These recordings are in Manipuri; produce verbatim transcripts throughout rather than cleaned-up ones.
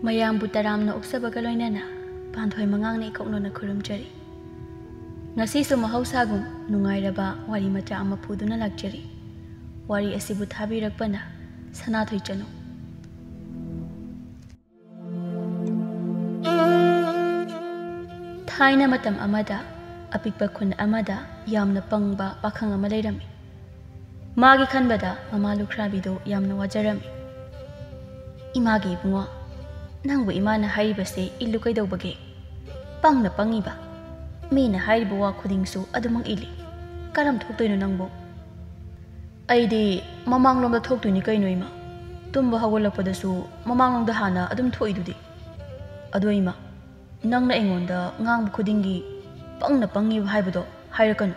ꯃꯌꯥꯝꯕꯨ ꯇꯔꯥꯝꯅ ꯑꯣꯛꯆꯕꯒ ꯂꯣꯏꯅꯅ ꯄꯥꯟꯊꯣꯏ ꯃꯉꯥꯡꯅ ꯏꯀꯣꯛꯅꯣꯅ ꯈꯨꯔꯨꯝꯖꯔꯤ꯫ ꯉꯁꯤꯁꯨ ꯃꯍꯧꯁꯥꯒꯨꯝ ꯅꯨꯡꯉꯥꯏꯔꯕ ꯋꯥꯔꯤ ꯃꯆꯥ ꯑꯃ ꯄꯨꯗꯨꯅ ꯂꯥꯛꯆꯔꯤ꯫ ꯋꯥꯔꯤ ꯑꯁꯤꯕꯨ ꯊꯥꯕꯤꯔꯛꯄꯅ ꯁꯅꯥꯊꯣꯏ ꯆꯅꯨ꯫ ꯊꯥꯏꯅ ꯃꯇꯝ ꯑꯃꯗ ꯑꯄꯤꯛꯄ ꯈꯨꯟ ꯑꯃꯗ ꯌꯥꯝꯅ ꯄꯪꯕ ꯄꯥꯈꯪ ꯑꯃ ꯂꯩꯔꯝꯃꯤ꯫ ꯃꯥꯒꯤ ꯈꯟꯕꯗ ꯃꯃꯥ ꯂꯨꯈ꯭ꯔꯥꯕꯤꯗꯨ ꯌꯥꯝꯅ ꯋꯥꯖꯔꯝꯃꯤ꯫ "ꯏꯃꯥꯒꯤ ꯏꯕꯨꯡꯉꯣ, ꯅꯪꯕꯨ ꯏꯃꯥꯅ ꯍꯥꯏꯔꯤꯕꯁꯦ ꯏꯜꯂꯨ ꯀꯩꯗꯧꯕꯒꯦ? ꯄꯪꯅ ꯄꯪꯉꯤꯕ꯫ ꯃꯤꯅ ꯍꯥꯏꯔꯤꯕ ꯋꯥ ꯈꯨꯗꯤꯡꯁꯨ ꯑꯗꯨꯃꯛ ꯏꯜꯂꯤ꯫ ꯀꯔꯝ ꯊꯣꯛꯇꯣꯏꯅꯣ ꯅꯪꯕꯨ?" "ꯑꯩꯗꯤ ꯃꯃꯥꯡꯂꯣꯝꯗ ꯊꯣꯛꯇꯣꯏꯅꯤ ꯀꯩꯅꯣ ꯏꯃꯥ꯫ ꯇꯨꯝꯕ ꯍꯧꯒꯠꯂꯛꯄꯗꯁꯨ ꯃꯃꯥꯡꯂꯣꯝꯗ ꯍꯥꯟꯅ ꯑꯗꯨꯝ ꯊꯣꯛꯏꯗꯨꯗꯤ꯫ ꯑꯗꯣ ꯏꯃꯥ, ꯅꯪꯅ ꯑꯩꯉꯣꯟꯗ ꯉꯥꯡꯕ ꯈꯨꯗꯤꯡꯒꯤ ꯄꯪꯅ ꯄꯪꯉꯤꯕ ꯍꯥꯏꯕꯗꯣ ꯍꯥꯏꯔꯛꯀꯅꯨ꯫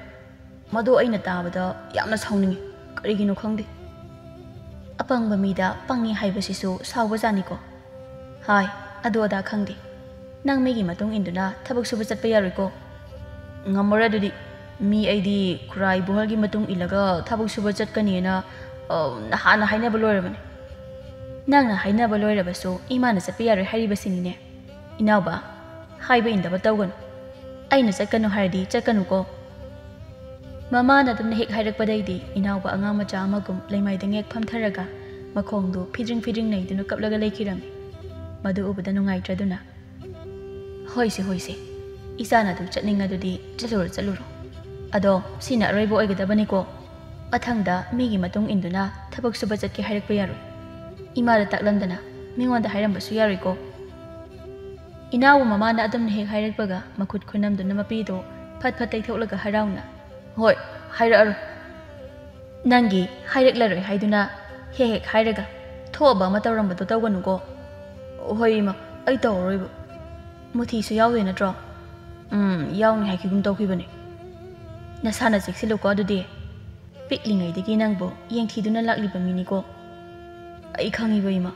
ꯃꯗꯣ ꯑꯩꯅ ꯇꯥꯕꯗ ꯌꯥꯝꯅ ꯁꯥꯎꯅꯤꯡꯉꯤ꯫ ꯀꯔꯤꯒꯤꯅꯣ ꯈꯪꯗꯦ꯫ ꯑꯄꯪꯕ ꯃꯤꯗ ꯄꯪꯉꯤ ꯍꯥꯏꯕꯁꯤꯁꯨ ꯁꯥꯎꯕꯖꯥꯠꯅꯤꯀꯣ꯫ ꯍꯥꯏ, ꯑꯗꯨ ꯑꯗꯥ ꯈꯪꯗꯦ꯫ ꯅꯪ ꯃꯤꯒꯤ ꯃꯇꯨꯡ ꯏꯟꯗꯨꯅ ꯊꯕꯛ ꯁꯨꯕ ꯆꯠꯄ ꯌꯥꯔꯣꯏꯀꯣ꯫ ꯉꯝꯃꯔꯣꯏ ꯑꯗꯨꯗꯤ꯫ ꯃꯤ ꯑꯩꯗꯤ ꯈꯨꯔꯥ ꯏꯕꯨꯡꯍꯜꯒꯤ ꯃꯇꯨꯡ ꯏꯜꯂꯒ ꯊꯕꯛ ꯁꯨꯕ ꯆꯠꯀꯅꯤꯅ, ꯑ, ꯅꯍꯥꯟꯅ ꯍꯥꯏꯅꯕ ꯂꯣꯏꯔꯕꯅꯤ꯫" "ꯅꯪꯅ ꯍꯥꯏꯅꯕ ꯂꯣꯏꯔꯕꯁꯨ ꯏꯃꯥꯅ ꯆꯠꯄ ꯌꯥꯔꯣꯏ ꯍꯥꯏꯔꯤꯕꯁꯤꯅꯤꯅꯦ꯫ ꯏꯅꯥꯎꯕ, ꯍꯥꯏꯕ ꯏꯟꯗꯕ ꯇꯧꯒꯅꯨ꯫ ꯑꯩꯅ ꯆꯠꯀꯅꯨ ꯍꯥꯏꯔꯗꯤ ꯆꯠꯀꯅꯨꯀꯣ꯫" ꯃꯃꯥꯅ ꯑꯗꯨꯝꯅ ꯍꯦꯛ ꯍꯥꯏꯔꯛꯄꯗꯩꯗꯤ ꯏꯅꯥꯎꯕ ꯑꯉꯥꯡ ꯃꯆꯥ ꯑꯃꯒꯨꯝ ꯂꯩꯃꯥꯏꯗ ꯉꯦꯛ ꯐꯝꯊꯔꯒ ꯃꯈꯣꯡꯗꯨ ꯐꯤꯗ꯭ꯔꯤꯡ ꯐꯤꯗ꯭ꯔꯤꯡ ꯅꯩꯗꯨꯅ ꯀꯞꯂꯒ ꯂꯩꯈꯤꯔꯝꯃꯤ꯫ ꯃꯗꯨ ꯎꯕꯗ ꯅꯨꯡꯉꯥꯏꯇ꯭ꯔꯗꯨꯅ, "ꯍꯣꯏꯁꯦ, ꯍꯣꯏꯁꯦ, ꯏꯆꯥꯅ ꯑꯗꯨ ꯆꯠꯅꯤꯡꯉꯗꯨꯗꯤ ꯆꯠꯂꯨꯔꯣ, ꯆꯠꯂꯨꯔꯣ꯫ ꯑꯗꯣ ꯁꯤꯅ ꯑꯔꯣꯏꯕ ꯑꯣꯏꯒꯗꯕꯅꯤꯀꯣ꯫ ꯃꯊꯪꯗ ꯃꯤꯒꯤ ꯃꯇꯨꯡ ꯏꯟꯗꯨꯅ ꯊꯕꯛ ꯁꯨꯕ ꯆꯠꯀꯦ ꯍꯥꯏꯔꯛꯄ ꯌꯥꯔꯣꯏ꯫ ꯏꯃꯥꯗ ꯇꯥꯛꯂꯝꯗꯅ ꯃꯤꯉꯣꯟꯗ ꯍꯥꯏꯔꯝꯕꯁꯨ ꯌꯥꯔꯣꯏꯀꯣ꯫" ꯏꯅꯥꯎꯕ ꯃꯃꯥꯅ ꯑꯗꯨꯝꯅ ꯍꯦꯛ ꯍꯥꯏꯔꯛꯄꯒ ꯃꯈꯨꯠ ꯈꯨꯅꯝꯗꯨꯅ ꯃꯄꯤꯗꯣ ꯐꯠ ꯐꯠ ꯇꯩꯊꯣꯛꯂꯒ ꯍꯔꯥꯎꯅ, "ꯍꯣꯏ, ꯍꯥꯏꯔꯛꯑꯔꯣꯏ꯫ ꯅꯪꯒꯤ ꯍꯥꯏꯔꯛꯂꯔꯣꯏ ꯍꯥꯏꯗꯨꯅ ꯍꯦꯛ ꯍꯦꯛ ꯍꯥꯏꯔꯒ ꯊꯣꯛꯑꯕ ꯑꯃ ꯇꯧꯔꯝꯕꯗꯣ ꯇꯧꯒꯅꯨꯀꯣ꯫" "ꯍꯣꯏ ꯏꯃꯥ, ꯑꯩ ꯇꯧꯔꯔꯣꯏꯕ꯫" "ꯃꯨꯊꯤꯁꯨ ꯌꯥꯎꯗꯣꯏ ꯅꯠꯇ꯭ꯔꯣ?" "ꯎꯝ, ꯌꯥꯎꯅꯤ ꯍꯥꯏꯈꯤꯒꯨꯝ ꯇꯧꯈꯤꯕꯅꯤ꯫" "ꯅꯁꯥꯅ ꯆꯦꯛꯁꯤꯜꯂꯨꯀꯣ ꯑꯗꯨꯗꯤ꯫ ꯄꯤꯛꯂꯤꯉꯩꯗꯒꯤ ꯅꯪꯕꯨ ꯌꯦꯡꯊꯤꯗꯨꯅ ꯂꯥꯛꯂꯤꯕ ꯃꯤꯅꯤꯀꯣ꯫" "ꯑꯩ ꯈꯪꯉꯤꯕ ꯏꯃꯥ꯫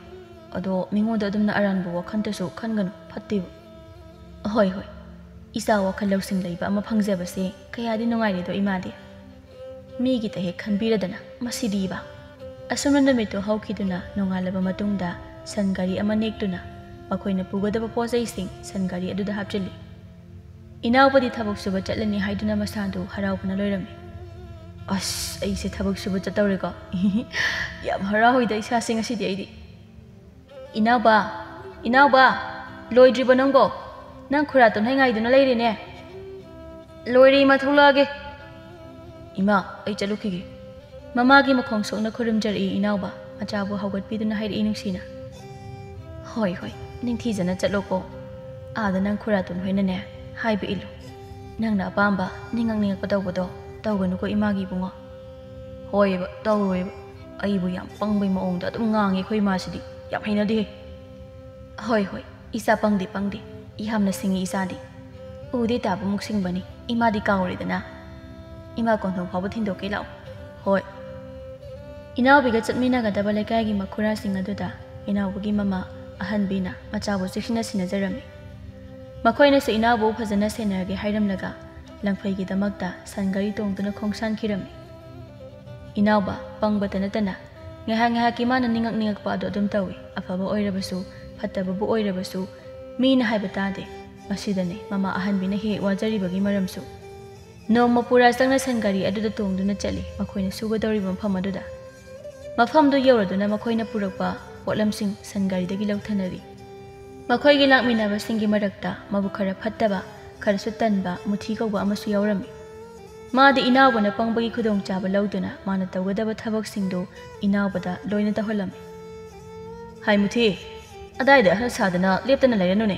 ꯑꯗꯣ ꯃꯤꯉꯣꯟꯗ ꯑꯗꯨꯝꯅ ꯑꯔꯥꯟꯕ ꯋꯥꯈꯟꯇꯁꯨ ꯈꯟꯒꯅꯨ, ꯐꯠꯇꯦꯕ꯫" "ꯍꯣꯏ, ꯍꯣꯏ꯫ ꯏꯆꯥ ꯋꯥꯈꯜ ꯂꯧꯁꯤꯡ ꯂꯩꯕ ꯑꯃ ꯐꯪꯖꯕꯁꯦ ꯀꯌꯥꯗꯤ ꯅꯨꯡꯉꯥꯏꯔꯦꯗꯣ ꯏꯃꯥꯗꯤ꯫ ꯃꯤꯒꯤꯇ ꯍꯦꯛ ꯈꯟꯕꯤꯔꯗꯅ ꯃꯁꯤꯗꯤꯕ꯫" ꯑꯁꯨꯝꯅ ꯅꯨꯃꯤꯠꯇꯨ ꯍꯧꯈꯤꯗꯨꯅ ꯅꯣꯡꯉꯥꯜꯂꯕ ꯃꯇꯨꯡꯗ ꯁꯟ ꯒꯥꯔꯤ ꯑꯃ ꯅꯦꯛꯇꯨꯅ ꯃꯈꯣꯏꯅ ꯄꯨꯒꯗꯕ ꯄꯣꯠ ꯆꯩꯁꯤꯡ ꯁꯟ ꯒꯥꯔꯤ ꯑꯗꯨꯗ ꯍꯥꯞꯆꯤꯜꯂꯤ꯫ ꯏꯅꯥꯎꯕꯗꯤ ꯊꯕꯛ ꯁꯨꯕ ꯆꯠꯂꯅꯤ ꯍꯥꯏꯗꯨꯅ ꯃꯁꯥꯗꯨ ꯍꯔꯥꯎꯕꯅ ꯂꯣꯏꯔꯝꯃꯤ꯫ "ꯑꯁ, ꯑꯩꯁꯦ ꯊꯕꯛ ꯁꯨꯕ ꯆꯠꯇꯧꯔꯦꯀꯣ꯫ ꯌꯥꯝ ꯍꯔꯥꯎꯏꯗ ꯏꯁꯥꯁꯦ ꯉꯁꯤꯗꯤ ꯑꯩꯗꯤ꯫ ꯏꯅꯥꯎꯕ, ꯏꯅꯥꯎꯕ, ꯂꯣꯏꯗ꯭ꯔꯤꯕꯣ ꯅꯪꯕꯣ? ꯅꯪ ꯈꯨꯔꯥ ꯇꯣꯟꯍꯩ ꯉꯥꯏꯗꯨꯅ ꯂꯩꯔꯦꯅꯦ꯫ ꯂꯣꯏꯔꯦ ꯏꯃꯥ, ꯊꯣꯛꯂꯛꯑꯒꯦ꯫ ꯏꯃꯥ, ꯑꯩ ꯆꯠꯂꯨꯈꯤꯒꯦ꯫" ꯃꯃꯥꯒꯤ ꯃꯈꯣꯡ ꯁꯣꯛꯅ ꯈꯨꯔꯨꯝꯖꯔꯛꯏ ꯏꯅꯥꯎꯕ꯫ ꯃꯆꯥꯕꯨ ꯍꯧꯒꯠꯄꯤꯗꯨꯅ ꯍꯥꯏꯔꯛꯏ ꯅꯨꯡꯁꯤꯅ꯫ "ꯍꯣꯏ, ꯍꯣꯏ, ꯅꯤꯡꯊꯤꯖꯅ ꯆꯠꯂꯣꯀꯣ꯫ ꯑꯥꯗ ꯅꯪ ꯈꯨꯔꯥ ꯇꯣꯟꯍꯣꯏꯅꯅꯦ ꯍꯥꯏꯕ ꯏꯜꯂꯨ꯫ ꯅꯪꯅ ꯑꯄꯥꯝꯕ ꯅꯤꯡꯉꯛ ꯅꯤꯡꯉꯛꯄ ꯇꯧꯕꯗꯣ ꯇꯧꯒꯅꯨꯀꯣ ꯏꯃꯥꯒꯤ ꯏꯕꯨꯡꯉꯣ꯫" "ꯍꯣꯏꯕ, ꯇꯧꯔꯣꯏꯕ꯫ ꯑꯩꯕꯨ ꯌꯥꯝ ꯄꯪꯕꯩ ꯃꯑꯣꯡꯗ ꯑꯗꯨꯝ ꯉꯥꯡꯉꯤ ꯑꯩꯈꯣꯏ ꯏꯃꯥꯁꯤꯗꯤ꯫ ꯌꯥꯝ ꯍꯩꯅꯗꯦꯍꯦ꯫" "ꯍꯣꯏ, ꯍꯣꯏ, ꯏꯆꯥ ꯄꯪꯗꯦ, ꯄꯪꯗꯦ꯫ ꯏ ꯌꯥꯝꯅ ꯁꯤꯡꯉꯤ ꯏꯆꯥꯗꯤ꯫ ꯎꯗꯤ ꯇꯥꯕꯃꯨꯛ ꯁꯤꯡꯕꯅꯤ꯫ ꯏꯃꯥꯗꯤ ꯀꯥꯎꯔꯦꯗꯅ꯫ ꯏꯃꯥ ꯀꯣꯟꯊꯣꯡ ꯐꯥꯎꯕ ꯊꯤꯟꯗꯣꯛꯀꯦ ꯂꯥꯛꯑꯣ꯫" "ꯍꯣꯏ꯫" ꯏꯅꯥꯎꯕꯤꯒ ꯆꯠꯃꯤꯟꯅꯒꯗꯕ ꯂꯩꯀꯥꯏꯒꯤ ꯃꯈꯨꯔꯥꯁꯤꯡ ꯑꯗꯨꯗ ꯏꯅꯥꯎꯕꯒꯤ ꯃꯃꯥ ꯑꯍꯟꯕꯤꯅ ꯃꯆꯥꯕꯨ ꯆꯦꯛꯁꯤꯟꯅ ꯁꯦꯟꯅꯖꯔꯝꯃꯤ꯫ ꯃꯈꯣꯏꯅꯁꯨ ꯏꯅꯥꯎꯕꯕꯨ ꯐꯖꯅ ꯁꯦꯟꯅꯔꯒꯦ ꯍꯥꯏꯔꯝꯂꯒ ꯂꯪꯐꯩꯒꯤꯗꯃꯛꯇ ꯁꯟ ꯒꯥꯔꯤ ꯇꯣꯡꯗꯨꯅ ꯈꯣꯡꯁꯥꯟꯈꯤꯔꯝꯃꯤ꯫ ꯏꯅꯥꯎꯕ ꯄꯪꯕꯇ ꯅꯠꯇꯅ ꯉꯥꯏꯍꯥꯛ ꯉꯥꯏꯍꯥꯛꯀꯤ ꯃꯥꯅ ꯅꯤꯡꯉꯛ ꯅꯤꯡꯉꯛꯄ ꯑꯗꯨ ꯑꯗꯨꯝ ꯇꯧꯏ꯫ ꯑꯐꯕ ꯑꯣꯏꯔꯕꯁꯨ, ꯐꯠꯇꯕꯕꯨ ꯑꯣꯏꯔꯕꯁꯨ, ꯃꯤꯅ ꯍꯥꯏꯕ ꯇꯥꯗꯦ꯫ ꯃꯁꯤꯗꯅꯤ ꯃꯃꯥ ꯑꯍꯟꯕꯤꯅ ꯍꯦꯛ ꯍꯦꯛ ꯋꯥꯖꯔꯤꯕꯒꯤ ꯃꯔꯝꯁꯨ꯫ ꯅꯣꯡꯃ ꯄꯨꯔꯥ ꯆꯪꯅ ꯁꯟ ꯒꯥꯔꯤ ꯑꯗꯨꯗ ꯇꯣꯡꯗꯨꯅ ꯆꯠꯂꯤ ꯃꯈꯣꯏꯅ ꯁꯨꯒꯗꯧꯔꯤꯕ ꯃꯐꯝ ꯑꯗꯨꯗ꯫ ꯃꯐꯝꯗꯨ ꯌꯧꯔꯗꯨꯅ ꯃꯈꯣꯏꯅ ꯄꯨꯔꯛꯄ ꯄꯣꯠꯂꯝꯁꯤꯡ ꯁꯟ ꯒꯥꯔꯤꯗꯒꯤ ꯂꯧꯊꯅꯔꯤ꯫ ꯃꯈꯣꯏꯒꯤ ꯂꯥꯛꯃꯤꯟꯅꯕꯁꯤꯡꯒꯤ ꯃꯔꯛꯇ ꯃꯕꯨꯛ ꯈꯔ ꯐꯠꯇꯕ, ꯈꯔꯁꯨ ꯇꯟꯕ ꯃꯨꯊꯤ ꯀꯧꯕ ꯑꯃꯁꯨ ꯌꯥꯎꯔꯝꯃꯤ꯫ ꯃꯥꯗꯤ ꯏꯅꯥꯎꯕꯅ ꯄꯪꯕꯒꯤ ꯈꯨꯗꯣꯡꯆꯥꯕ ꯂꯧꯗꯨꯅ ꯃꯥꯅ ꯇꯧꯒꯗꯕ ꯊꯕꯛꯁꯤꯡꯗꯨ ꯏꯅꯥꯎꯕꯗ ꯂꯣꯏꯅ ꯇꯧꯍꯜꯂꯝꯃꯤ꯫ "ꯍꯥꯏ ꯃꯨꯊꯤ, ꯑꯗꯥꯏꯗ ꯑꯍꯜ ꯁꯥꯗꯅ ꯂꯦꯞꯇꯅ ꯂꯩꯔꯅꯨꯅꯦ꯫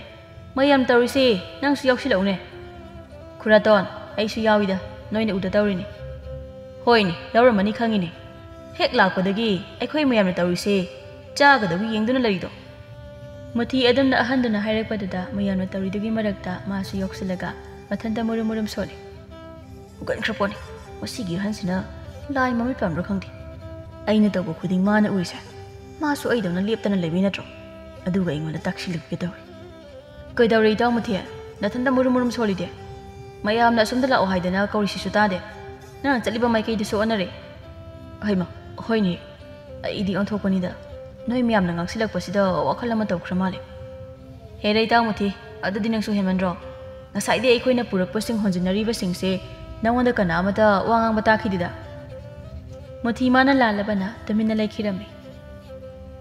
ꯃꯌꯥꯝ ꯇꯧꯔꯤꯁꯤ ꯅꯪꯁꯨ ꯌꯥꯎꯁꯤꯜꯂꯛꯎꯅꯦ꯫ ꯈꯨꯔꯥꯇꯣꯟ, ꯑꯩꯁꯨ ꯌꯥꯎꯏꯗ, ꯅꯣꯏꯅ ꯎꯗ ꯇꯧꯔꯤꯅꯤ꯫" "ꯍꯣꯏꯅꯦ, ꯌꯥꯎꯔꯝꯃꯅꯤ ꯈꯪꯉꯤꯅꯦ꯫ ꯍꯦꯛ ꯂꯥꯛꯄꯗꯒꯤ ꯑꯩꯈꯣꯏ ꯃꯌꯥꯝꯅ ꯇꯧꯔꯤꯁꯤ ꯆꯥꯒꯗꯕ ꯌꯦꯡꯗꯨꯅ ꯂꯩꯔꯤꯗꯣ꯫" ꯃꯨꯊꯤ ꯑꯗꯨꯝꯅ ꯑꯍꯟꯗꯨꯅ ꯍꯥꯏꯔꯛꯄꯗꯨꯗ ꯃꯌꯥꯝꯅ ꯇꯧꯔꯤꯗꯨꯒꯤ ꯃꯔꯛꯇ ꯃꯥꯁꯨ ꯌꯥꯎꯁꯤꯜꯂꯒ ꯃꯊꯟꯇ ꯃꯨꯔꯨꯝ ꯃꯨꯔꯨꯝ ꯁꯣꯜꯂꯤ꯫ "ꯍꯨꯒꯟꯈ꯭ꯔꯄꯣꯠꯅꯤ, ꯃꯁꯤꯒꯤ ꯑꯍꯟꯁꯤꯅ ꯂꯥꯏ ꯃꯃꯤꯠ ꯄꯥꯟꯕ꯭ꯔꯥ ꯈꯪꯗꯦ꯫ ꯑꯩꯅ ꯇꯧꯕ ꯈꯨꯗꯤꯡ ꯃꯥꯅ ꯎꯔꯤꯁꯦ꯫ ꯃꯥꯁꯨ ꯑꯩꯗꯧꯅ ꯂꯦꯞꯇꯅ ꯂꯩꯕꯩ ꯅꯠꯇ꯭ꯔꯣ? ꯑꯗꯨꯒ ꯑꯩꯉꯣꯟꯗ ꯇꯥꯛꯁꯤꯜꯂꯛꯀꯦ ꯇꯧꯔꯤ꯫" "ꯀꯩꯗꯧꯔꯦ ꯏꯇꯥꯎ ꯃꯨꯊꯤ? ꯅꯊꯟꯇ ꯃꯨꯔꯨꯝ ꯃꯨꯔꯨꯝ ꯁꯣꯜꯂꯤꯗꯤ? ꯃꯌꯥꯝꯅ ꯑꯁꯣꯝꯗ ꯂꯥꯛꯑꯣ ꯍꯥꯏꯗꯅ ꯀꯧꯔꯤꯁꯤꯁꯨ ꯇꯥꯗꯦ꯫ ꯅꯪꯅ ꯆꯠꯂꯤꯕ ꯃꯥꯏꯀꯩꯗꯨꯁꯨ ꯑꯣꯟꯅꯔꯦ꯫" "ꯍꯩꯃ, ꯍꯣꯏꯅꯦ꯫ ꯑꯩꯗꯤ ꯑꯣꯟꯊꯣꯛꯄꯅꯤꯗ꯫ ꯅꯣꯏ ꯃꯌꯥꯝꯅ ꯉꯥꯡꯁꯤꯜꯂꯛꯄꯁꯤꯗ ꯋꯥꯈꯜ ꯑꯃ ꯇꯧꯈ꯭ꯔ ꯃꯥꯜꯂꯦ꯫" ꯍꯦꯔꯦ ꯏꯇꯥꯎ ꯃꯨꯊꯤ, ꯑꯗꯨꯗꯤ ꯅꯪꯁꯨ ꯍꯦꯟꯃꯟꯗ꯭ꯔꯣ? ꯉꯁꯥꯏꯗꯤ ꯑꯩꯈꯣꯏꯅ ꯄꯨꯔꯛꯄꯁꯤꯡ ꯍꯣꯟꯖꯤꯟꯅꯔꯤꯕꯁꯤꯡꯁꯦ ꯅꯪꯉꯣꯟꯗ ꯀꯅꯥ ꯑꯃꯇ ꯋꯥ ꯉꯥꯡꯕ ꯇꯥꯈꯤꯗꯦꯗ꯫ ꯃꯨꯊꯤ ꯃꯥꯅ ꯂꯥꯜꯂꯕꯅ ꯇꯨꯃꯤꯟꯅ ꯂꯩꯈꯤꯔꯝꯃꯤ꯫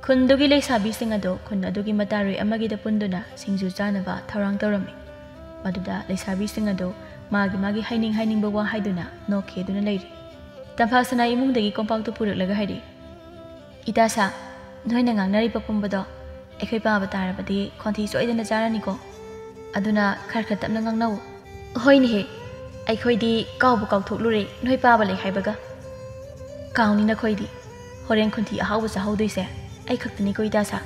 ꯈꯨꯟꯗꯨꯒꯤ ꯂꯩꯁꯥꯕꯤꯁꯤꯡ ꯑꯗꯨ ꯈꯨꯟ ꯑꯗꯨꯒꯤ ꯃꯇꯥꯔꯣꯏ ꯑꯃꯒꯤꯗ ꯄꯨꯟꯗꯨꯅ ꯁꯤꯡꯖꯨ ꯆꯥꯅꯕ ꯊꯧꯔꯥꯡ ꯇꯧꯔꯝꯃꯤ꯫ ꯃꯗꯨꯗ ꯂꯩꯁꯥꯕꯤꯁꯤꯡ ꯑꯗꯨ ꯃꯥꯒꯤ ꯃꯥꯒꯤ ꯍꯥꯏꯅꯤꯡ ꯍꯥꯏꯅꯤꯡꯕ ꯋꯥ ꯍꯥꯏꯗꯨꯅ ꯅꯣꯛꯈꯤꯗꯨꯅ ꯂꯩꯔꯤ꯫ ꯇꯝꯐꯥꯁꯅꯥ ꯏꯃꯨꯡꯗꯒꯤ ꯀꯣꯝꯄꯥꯛꯇꯨ ꯄꯨꯔꯛꯂꯒ ꯍꯥꯏꯔꯤ, "ꯏꯇꯥ ꯁꯥ, ꯅꯣꯏꯅ ꯉꯥꯡꯅꯔꯤꯕ ꯄꯨꯝꯕꯗꯣ ꯑꯩꯈꯣꯏ ꯄꯥꯕ ꯇꯥꯔꯕꯗꯤ ꯈꯣꯟꯊꯤ ꯁꯣꯏꯗꯅ ꯆꯥꯔꯅꯤꯀꯣ꯫ ꯑꯗꯨꯅ ꯈꯔ ꯈꯔ ꯇꯞꯅ ꯉꯥꯡꯅꯧ꯫" "ꯍꯣꯏꯅꯦꯍꯦ, ꯑꯩꯈꯣꯏꯗꯤ ꯀꯥꯎꯕꯨ ꯀꯥꯎꯊꯣꯛꯂꯨꯔꯦ ꯅꯣꯏ ꯄꯥꯕ ꯂꯩ ꯍꯥꯏꯕꯒ꯫ ꯀꯥꯎꯅꯤ ꯅꯈꯣꯏꯗꯤ꯫ ꯍꯣꯔꯦꯟ ꯈꯣꯟꯊꯤ ꯑꯍꯥꯎꯕ ꯆꯥꯍꯧꯗꯣꯏꯁꯦ ꯑꯩ ꯈꯛꯇꯅꯤꯀꯣ ꯏꯇꯥ ꯁꯥ꯫"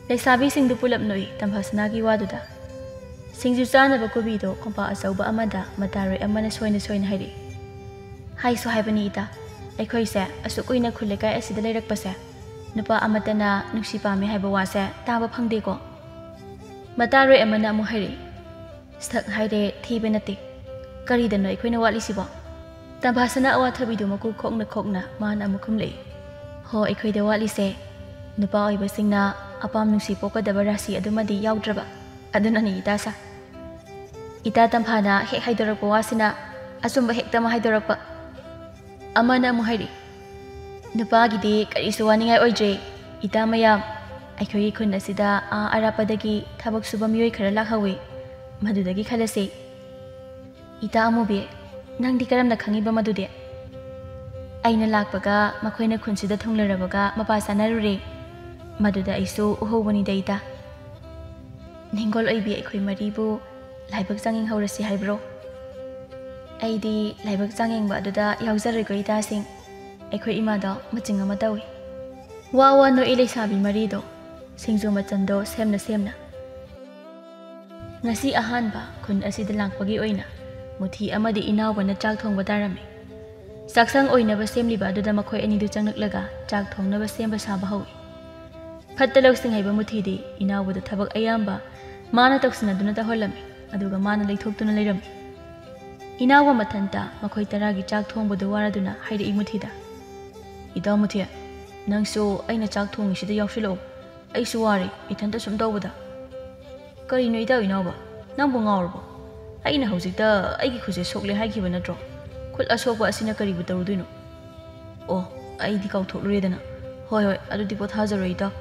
ꯂꯩꯁꯥꯕꯤꯁꯤꯡꯗꯨ ꯄꯨꯂꯞ ꯅꯣꯛꯏ ꯇꯝꯐꯥꯁꯅꯥꯒꯤ ꯋꯥꯗꯨꯗ꯫ ꯁꯤꯡꯖꯨ ꯆꯥꯅꯕ ꯀꯣꯕꯤꯗꯣ ꯀꯣꯝꯄꯥꯛ ꯑꯆꯧꯕ ꯑꯃꯗ ꯃꯇꯥꯔꯣꯏ ꯑꯃꯅ ꯁꯣꯏꯅ ꯁꯣꯏꯅ ꯍꯥꯏꯔꯛꯏ꯫ "ꯍꯥꯏꯁꯨ ꯍꯥꯏꯕꯅꯤ ꯏꯇꯥ, ꯑꯩꯈꯣꯏꯁꯦ ꯑꯁꯨꯛ ꯀꯨꯏꯅ ꯈꯨꯜ ꯂꯩꯀꯥꯏ ꯑꯁꯤꯗ ꯂꯩꯔꯛꯄꯁꯦ ꯅꯨꯄꯥ ꯑꯃꯠꯇꯅ ꯅꯨꯡꯁꯤ ꯄꯥꯝꯃꯤ ꯍꯥꯏꯕ ꯋꯥꯁꯦ ꯇꯥꯕ ꯐꯪꯗꯦꯀꯣ꯫" ꯃꯇꯥꯔꯣꯏ ꯑꯃꯅ ꯑꯃꯨꯛ ꯍꯥꯏꯔꯛꯏ, "ꯁꯛ ꯍꯥꯏꯔꯦ ꯊꯤꯕ ꯅꯠꯇꯦ꯫ ꯀꯔꯤꯗꯅꯣ ꯑꯩꯈꯣꯏꯅ ꯋꯥꯠꯂꯤꯁꯤꯕꯣ?" ꯇꯝꯐꯥꯁꯅꯥ ꯑꯋꯥꯊꯕꯤꯗꯨ ꯃꯀꯨ ꯈꯣꯛꯅ ꯈꯣꯛꯅ ꯃꯥꯅ ꯑꯃꯨꯛ ꯈꯨꯝꯂꯛꯏ, "ꯍꯣ, ꯑꯩꯈꯣꯏꯗ ꯋꯥꯠꯂꯤꯁꯦ ꯅꯨꯄꯥ ꯑꯣꯏꯕꯁꯤꯡꯅ ꯑꯄꯥꯝ ꯅꯨꯡꯁꯤ ꯄꯣꯛꯀꯗꯕ ꯔꯥꯁꯤ ꯑꯗꯨꯃꯗꯤ ꯌꯥꯎꯗ꯭ꯔꯕ꯫ ꯑꯗꯨꯅꯅꯤ ꯏꯇꯥ ꯁꯥ꯫" ꯏꯇꯥ ꯇꯝꯐꯥꯅ ꯍꯦꯛ ꯍꯥꯏꯗꯣꯔꯛꯄ ꯋꯥꯁꯤꯅ ꯑꯆꯨꯝꯕ ꯍꯦꯛꯇ ꯑꯃ ꯍꯥꯏꯗꯣꯔꯛꯄ꯫ ꯑꯃꯅ ꯑꯃꯨꯛ ꯍꯥꯏꯔꯤ, "ꯅꯨꯄꯥꯒꯤꯗꯤ ꯀꯔꯤꯁꯨ ꯋꯥꯅꯤꯡꯉꯥꯏ ꯑꯣꯏꯗ꯭ꯔꯦ꯫ ꯏꯇꯥ ꯃꯌꯥꯝ, ꯑꯩꯈꯣꯏꯒꯤ ꯈꯨꯟ ꯑꯁꯤꯗ ꯑꯥ ꯑꯔꯥꯞꯄꯗꯒꯤ ꯊꯕꯛ ꯁꯨꯕ ꯃꯤꯑꯣꯏ ꯈꯔ ꯂꯥꯛꯍꯧꯋꯤ꯫ ꯃꯗꯨꯗꯒꯤ ꯈꯜꯂꯁꯤ꯫" "ꯏꯇꯥ ꯑꯃꯨꯕꯤ, ꯅꯪꯗꯤ ꯀꯔꯝꯅ ꯈꯪꯉꯤꯕ ꯃꯗꯨꯗꯤ?" "ꯑꯩꯅ ꯂꯥꯛꯄꯒ ꯃꯈꯣꯏꯅ ꯈꯨꯟꯁꯤꯗ ꯊꯨꯡꯂꯔꯕꯒ ꯃꯄꯥ ꯆꯥꯅꯔꯨꯔꯦ꯫ ꯃꯗꯨꯗ ꯑꯩꯁꯨ ꯎꯍꯧꯕꯅꯤꯗ ꯏꯇꯥ꯫ ꯅꯤꯡꯒꯣꯜ ꯑꯣꯏꯕꯤ ꯑꯩꯈꯣꯏ ꯃꯔꯤꯕꯨ ꯂꯥꯏꯕꯛ ꯆꯥꯡꯌꯦꯡ ꯍꯧꯔꯁꯤ ꯍꯥꯏꯕ꯭ꯔꯣ?" "ꯑꯩꯗꯤ ꯂꯥꯏꯕꯛ ꯆꯥꯡꯌꯦꯡꯕ ꯑꯗꯨꯗ ꯌꯥꯎꯖꯔꯣꯏꯀꯣ ꯏꯇꯥꯁꯤꯡ꯫ ꯑꯩꯈꯣꯏ ꯏꯃꯥꯗꯣ ꯃꯆꯤꯡ ꯑꯃ ꯇꯧꯏ꯫" ꯋꯥ ꯋꯥ ꯅꯣꯛꯏ ꯂꯩꯁꯥꯕꯤ ꯃꯔꯤꯗꯣ ꯁꯤꯡꯖꯨ ꯃꯆꯟꯗꯣ ꯁꯦꯝꯅ ꯁꯦꯝꯅ꯫ ꯉꯁꯤ ꯑꯍꯥꯟꯕ ꯈꯨꯟ ꯑꯁꯤꯗ ꯂꯥꯛꯄꯒꯤ ꯑꯣꯏꯅ ꯃꯨꯊꯤ ꯑꯃꯗꯤ ꯏꯅꯥꯎꯕꯅ ꯆꯥꯛ ꯊꯣꯡꯕ ꯇꯥꯔꯝꯃꯤ꯫ ꯆꯥꯛꯁꯪ ꯑꯣꯏꯅꯕ ꯁꯦꯝꯂꯤꯕ ꯑꯗꯨꯗ ꯃꯈꯣꯏ ꯑꯅꯤꯗꯨ ꯆꯪꯂꯛꯂꯒ ꯆꯥꯛ ꯊꯣꯡꯅꯕ ꯁꯦꯝꯕ ꯁꯥꯕ ꯍꯧꯏ꯫ ꯐꯠꯇ ꯂꯧꯁꯤꯡ ꯍꯩꯕ ꯃꯨꯊꯤꯗꯤ ꯏꯅꯥꯎꯕꯗ ꯊꯕꯛ ꯑꯌꯥꯝꯕ ꯃꯥꯅ ꯇꯧꯁꯤꯟꯅꯗꯨꯅ ꯇꯧꯍꯜꯂꯝꯃꯤ, ꯑꯗꯨꯒ ꯃꯥꯅ ꯂꯩꯊꯣꯛꯇꯨꯅ ꯂꯩꯔꯝꯃꯤ꯫ ꯏꯅꯥꯎꯕ ꯃꯊꯟꯇ ꯃꯈꯣꯏ ꯇꯔꯥꯒꯤ ꯆꯥꯛ ꯊꯣꯡꯕꯗꯨ ꯋꯥꯔꯗꯨꯅ ꯍꯥꯏꯔꯛꯏ ꯃꯨꯊꯤꯗ, "ꯏꯇꯥꯎ ꯃꯨꯊꯤ, ꯅꯪꯁꯨ ꯑꯩꯅ ꯆꯥꯛ ꯊꯣꯡꯉꯤꯁꯤꯗ ꯌꯥꯎꯁꯤꯜꯂꯛꯑꯣ꯫ ꯑꯩꯁꯨ ꯋꯥꯔꯦ ꯏꯊꯟꯇ ꯁꯨꯝ ꯇꯧꯕꯗ꯫" "ꯀꯔꯤꯅꯣ ꯏꯇꯥꯎ ꯏꯅꯥꯎꯕ? ꯅꯪꯕꯨ ꯉꯥꯎꯔꯕꯣ? ꯑꯩꯅ ꯍꯧꯖꯤꯛꯇ ꯑꯩꯒꯤ ꯈꯨꯠꯁꯦ ꯁꯣꯛꯂꯦ ꯍꯥꯏꯈꯤꯕ ꯅꯠꯇ꯭ꯔꯣ? ꯈꯨꯠ ꯑꯁꯣꯛꯄ ꯑꯁꯤꯅ ꯀꯔꯤꯕꯨ ꯇꯧꯔꯨꯗꯣꯏꯅꯣ? ꯑꯣ, ꯑꯩꯗꯤ ꯀꯥꯎꯊꯣꯛꯂꯨꯔꯦꯗꯅ꯫ ꯍꯣꯏ, ꯍꯣꯏ, ꯑꯗꯨꯗꯤ ꯄꯣꯊꯥꯖꯔꯣ ꯏꯇꯥꯎ꯫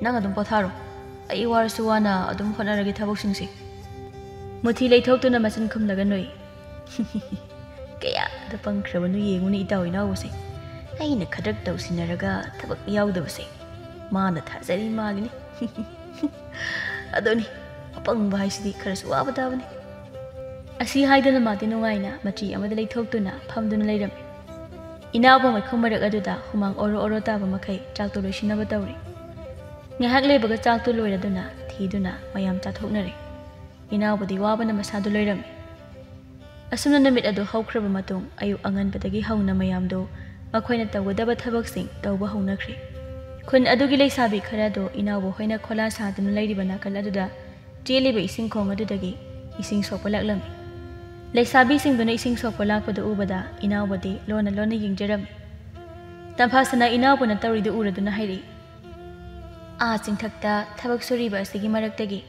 ꯅꯪ ꯑꯗꯨꯝ ꯄꯣꯊꯥꯔꯣ꯫ ꯑꯩ ꯋꯥꯔꯁꯨ ꯋꯥꯅ ꯑꯗꯨꯝ ꯍꯣꯠꯅꯔꯒꯦ ꯊꯕꯛꯁꯤꯡꯁꯦ꯫" ꯃꯨꯊꯤ ꯂꯩꯊꯣꯛꯇꯨꯅ ꯃꯆꯤꯟ ꯈꯨꯝꯂꯒ ꯅꯣꯛꯏ꯫ "ꯀꯌꯥꯗ ꯄꯪꯈ꯭ꯔꯕꯅꯣ ꯌꯦꯡꯉꯨꯅꯦ ꯏꯇꯥꯎ ꯏꯅꯥꯎꯕꯁꯦ꯫ ꯑꯩꯅ ꯈꯗ꯭ꯔꯛ ꯇꯧꯁꯤꯟꯅꯔꯒ ꯊꯕꯛ ꯌꯥꯎꯗꯕꯁꯦ꯫ ꯃꯥꯅ ꯊꯥꯖꯔꯤ ꯃꯥꯜꯂꯤꯅꯦ꯫" ꯑꯗꯨꯅꯤ, ꯑꯄꯪꯕ ꯍꯥꯏꯁꯤꯗꯤ ꯈꯔꯁꯨ ꯋꯥꯕ ꯇꯥꯕꯅꯤ꯫ ꯑꯁꯤ ꯍꯥꯏꯗꯨꯅ ꯃꯥꯗꯤ ꯅꯨꯡꯉꯥꯏꯅ ꯃꯆꯤ ꯑꯃꯗ ꯂꯩꯊꯣꯛꯇꯨꯅ ꯐꯝꯗꯨꯅ ꯂꯩꯔꯝꯃꯤ꯫ ꯏꯅꯥꯎꯕ ꯃꯩꯈꯨ ꯃꯔꯛ ꯑꯗꯨꯗ ꯍꯨꯃꯥꯡ ꯑꯣꯔꯣ ꯑꯣꯔꯣ ꯇꯥꯕ ꯃꯈꯩ ꯆꯥꯛꯇꯨ ꯂꯣꯏꯁꯤꯟꯅꯕ ꯇꯧꯔꯤ꯫ ꯉꯥꯏꯍꯥꯛ ꯂꯩꯕꯒ ꯆꯥꯛꯇꯨ ꯂꯣꯏꯔꯗꯨꯅ ꯊꯤꯗꯨꯅ ꯃꯌꯥꯝ ꯆꯥꯊꯣꯛꯅꯔꯦ꯫ ꯏꯅꯥꯎꯕꯗꯤ ꯋꯥꯕꯅ ꯃꯁꯥꯗꯨ ꯂꯣꯏꯔꯝꯃꯤ꯫ ꯑꯁꯨꯝꯅ ꯅꯨꯃꯤꯠ ꯑꯗꯨ ꯍꯧꯈ꯭ꯔꯕ ꯃꯇꯨꯡ ꯑꯌꯨꯛ ꯑꯉꯟꯕꯗꯒꯤ ꯍꯧꯅ ꯃꯌꯥꯝꯗꯨ ꯃꯈꯣꯏꯅ ꯇꯧꯒꯗꯕ ꯊꯕꯛꯁꯤꯡ ꯇꯧꯕ ꯍꯧꯅꯈ꯭ꯔꯦ꯫ ꯈꯨꯟ ꯑꯗꯨꯒꯤ ꯂꯩꯁꯥꯕꯤ ꯈꯔꯗꯨ ꯏꯅꯥꯎꯕ ꯍꯣꯏꯅ ꯈꯣꯂꯥ ꯁꯥꯗꯨꯅ ꯂꯩꯔꯤꯕ ꯅꯥꯀꯜ ꯑꯗꯨꯗ ꯆꯦꯜꯂꯤꯕ ꯏꯁꯤꯡ ꯈꯣꯡ ꯑꯗꯨꯗꯒꯤ ꯏꯁꯤꯡ ꯁꯣꯛꯄ ꯂꯥꯛꯂꯝꯃꯤ꯫ ꯂꯩꯁꯥꯕꯤꯁꯤꯡꯗꯨꯅ ꯏꯁꯤꯡ ꯁꯣꯛꯄ ꯂꯥꯛꯄꯗꯨ ꯎꯕꯗ ꯏꯅꯥꯎꯕꯗꯤ ꯂꯣꯟꯅ ꯂꯣꯟꯅ ꯌꯦꯡꯖꯔꯝꯃꯤ꯫ ꯇꯝꯐꯥꯁꯅꯥ ꯏꯅꯥꯎꯕꯅ ꯇꯧꯔꯤꯗꯨ ꯎꯔꯗꯨꯅ ꯍꯥꯏꯔꯛꯏ, "ꯑꯥ ꯆꯤꯡꯊꯛꯇ ꯊꯕꯛ ꯁꯨꯔꯤꯕ ꯑꯁꯤꯒꯤ ꯃꯔꯛꯇꯒꯤ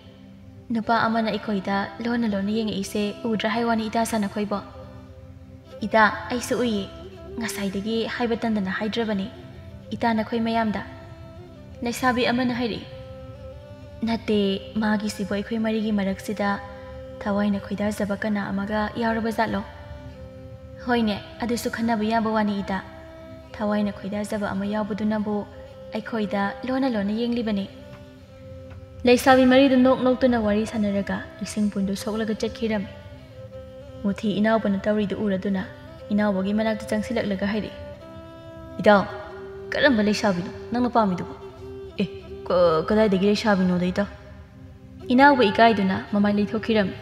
ꯅꯨꯄꯥ ꯑꯃꯅ ꯑꯩꯈꯣꯏꯗ ꯂꯣꯟꯅ ꯂꯣꯟꯅ ꯌꯦꯡꯉꯛꯏꯁꯦ ꯎꯗ꯭ꯔꯥ ꯍꯥꯏ ꯋꯥꯅꯤ ꯏꯇꯥ ꯁꯥ ꯅꯈꯣꯏꯕꯣ?" "ꯏꯇꯥ, ꯑꯩꯁꯨ ꯎꯏꯌꯦ꯫ ꯉꯁꯥꯏꯗꯒꯤ ꯍꯥꯏꯕ ꯇꯟꯗꯅ ꯍꯥꯏꯗ꯭ꯔꯕꯅꯤ ꯏꯇꯥ ꯅꯈꯣꯏ ꯃꯌꯥꯝꯗ꯫" ꯂꯩꯁꯥꯕꯤ ꯑꯃꯅ ꯍꯥꯏꯔꯛꯏ, "ꯅꯠꯇꯦ, ꯃꯥꯒꯤꯁꯤꯕꯨ ꯑꯩꯈꯣꯏ ꯃꯔꯤꯒꯤ ꯃꯔꯛꯁꯤꯗ ꯊꯋꯥꯏꯅ ꯈꯣꯏꯗꯥꯖꯕ ꯀꯅꯥ ꯑꯃꯒ ꯌꯥꯎꯔꯕ ꯖꯥꯠꯂꯣ?" "ꯍꯣꯏꯅꯦ, ꯑꯗꯨꯁꯨ ꯈꯟꯅꯕ ꯌꯥꯕ ꯋꯥꯅꯤ ꯏꯇꯥ꯫ ꯊꯋꯥꯏꯅ ꯈꯣꯏꯗꯥꯖꯕ ꯑꯃ ꯌꯥꯎꯕꯗꯨꯅꯕꯨ ꯑꯩꯈꯣꯏꯗ ꯂꯣꯟꯅ ꯂꯣꯟꯅ ꯌꯦꯡꯂꯤꯕꯅꯤ꯫" ꯂꯩꯁꯥꯕꯤ ꯃꯔꯤꯗꯨ ꯅꯣꯛ ꯅꯣꯛꯇꯨꯅ ꯋꯥꯔꯤ ꯁꯥꯟꯅꯔꯒ ꯏꯁꯤꯡ ꯄꯨꯟꯗꯨ ꯁꯣꯛꯂꯒ ꯆꯠꯈꯤꯔꯝꯃꯤ꯫ ꯃꯨꯊꯤ ꯏꯅꯥꯎꯕꯅ ꯇꯧꯔꯤꯗꯨ ꯎꯔꯗꯨꯅ ꯏꯅꯥꯎꯕꯒꯤ ꯃꯅꯥꯛꯇ ꯆꯪꯁꯤꯜꯂꯛꯂꯒ ꯍꯥꯏꯔꯛꯏ, "ꯏꯇꯥꯎ, ꯀꯔꯝꯕ ꯂꯩꯁꯥꯕꯤꯅꯣ ꯅꯪꯅ ꯄꯥꯝꯃꯤꯗꯨꯕꯣ?" "ꯑꯦ, ꯀ-, ꯀꯗꯥꯏꯗꯒꯤ ꯂꯩꯁꯥꯕꯤꯅꯣꯗ ꯏꯇꯥꯎ?" ꯏꯅꯥꯎꯕ ꯏꯀꯥꯏꯗꯨꯅ ꯃꯃꯥꯏ ꯂꯩꯊꯣꯛꯈꯤꯔꯝꯃꯤ꯫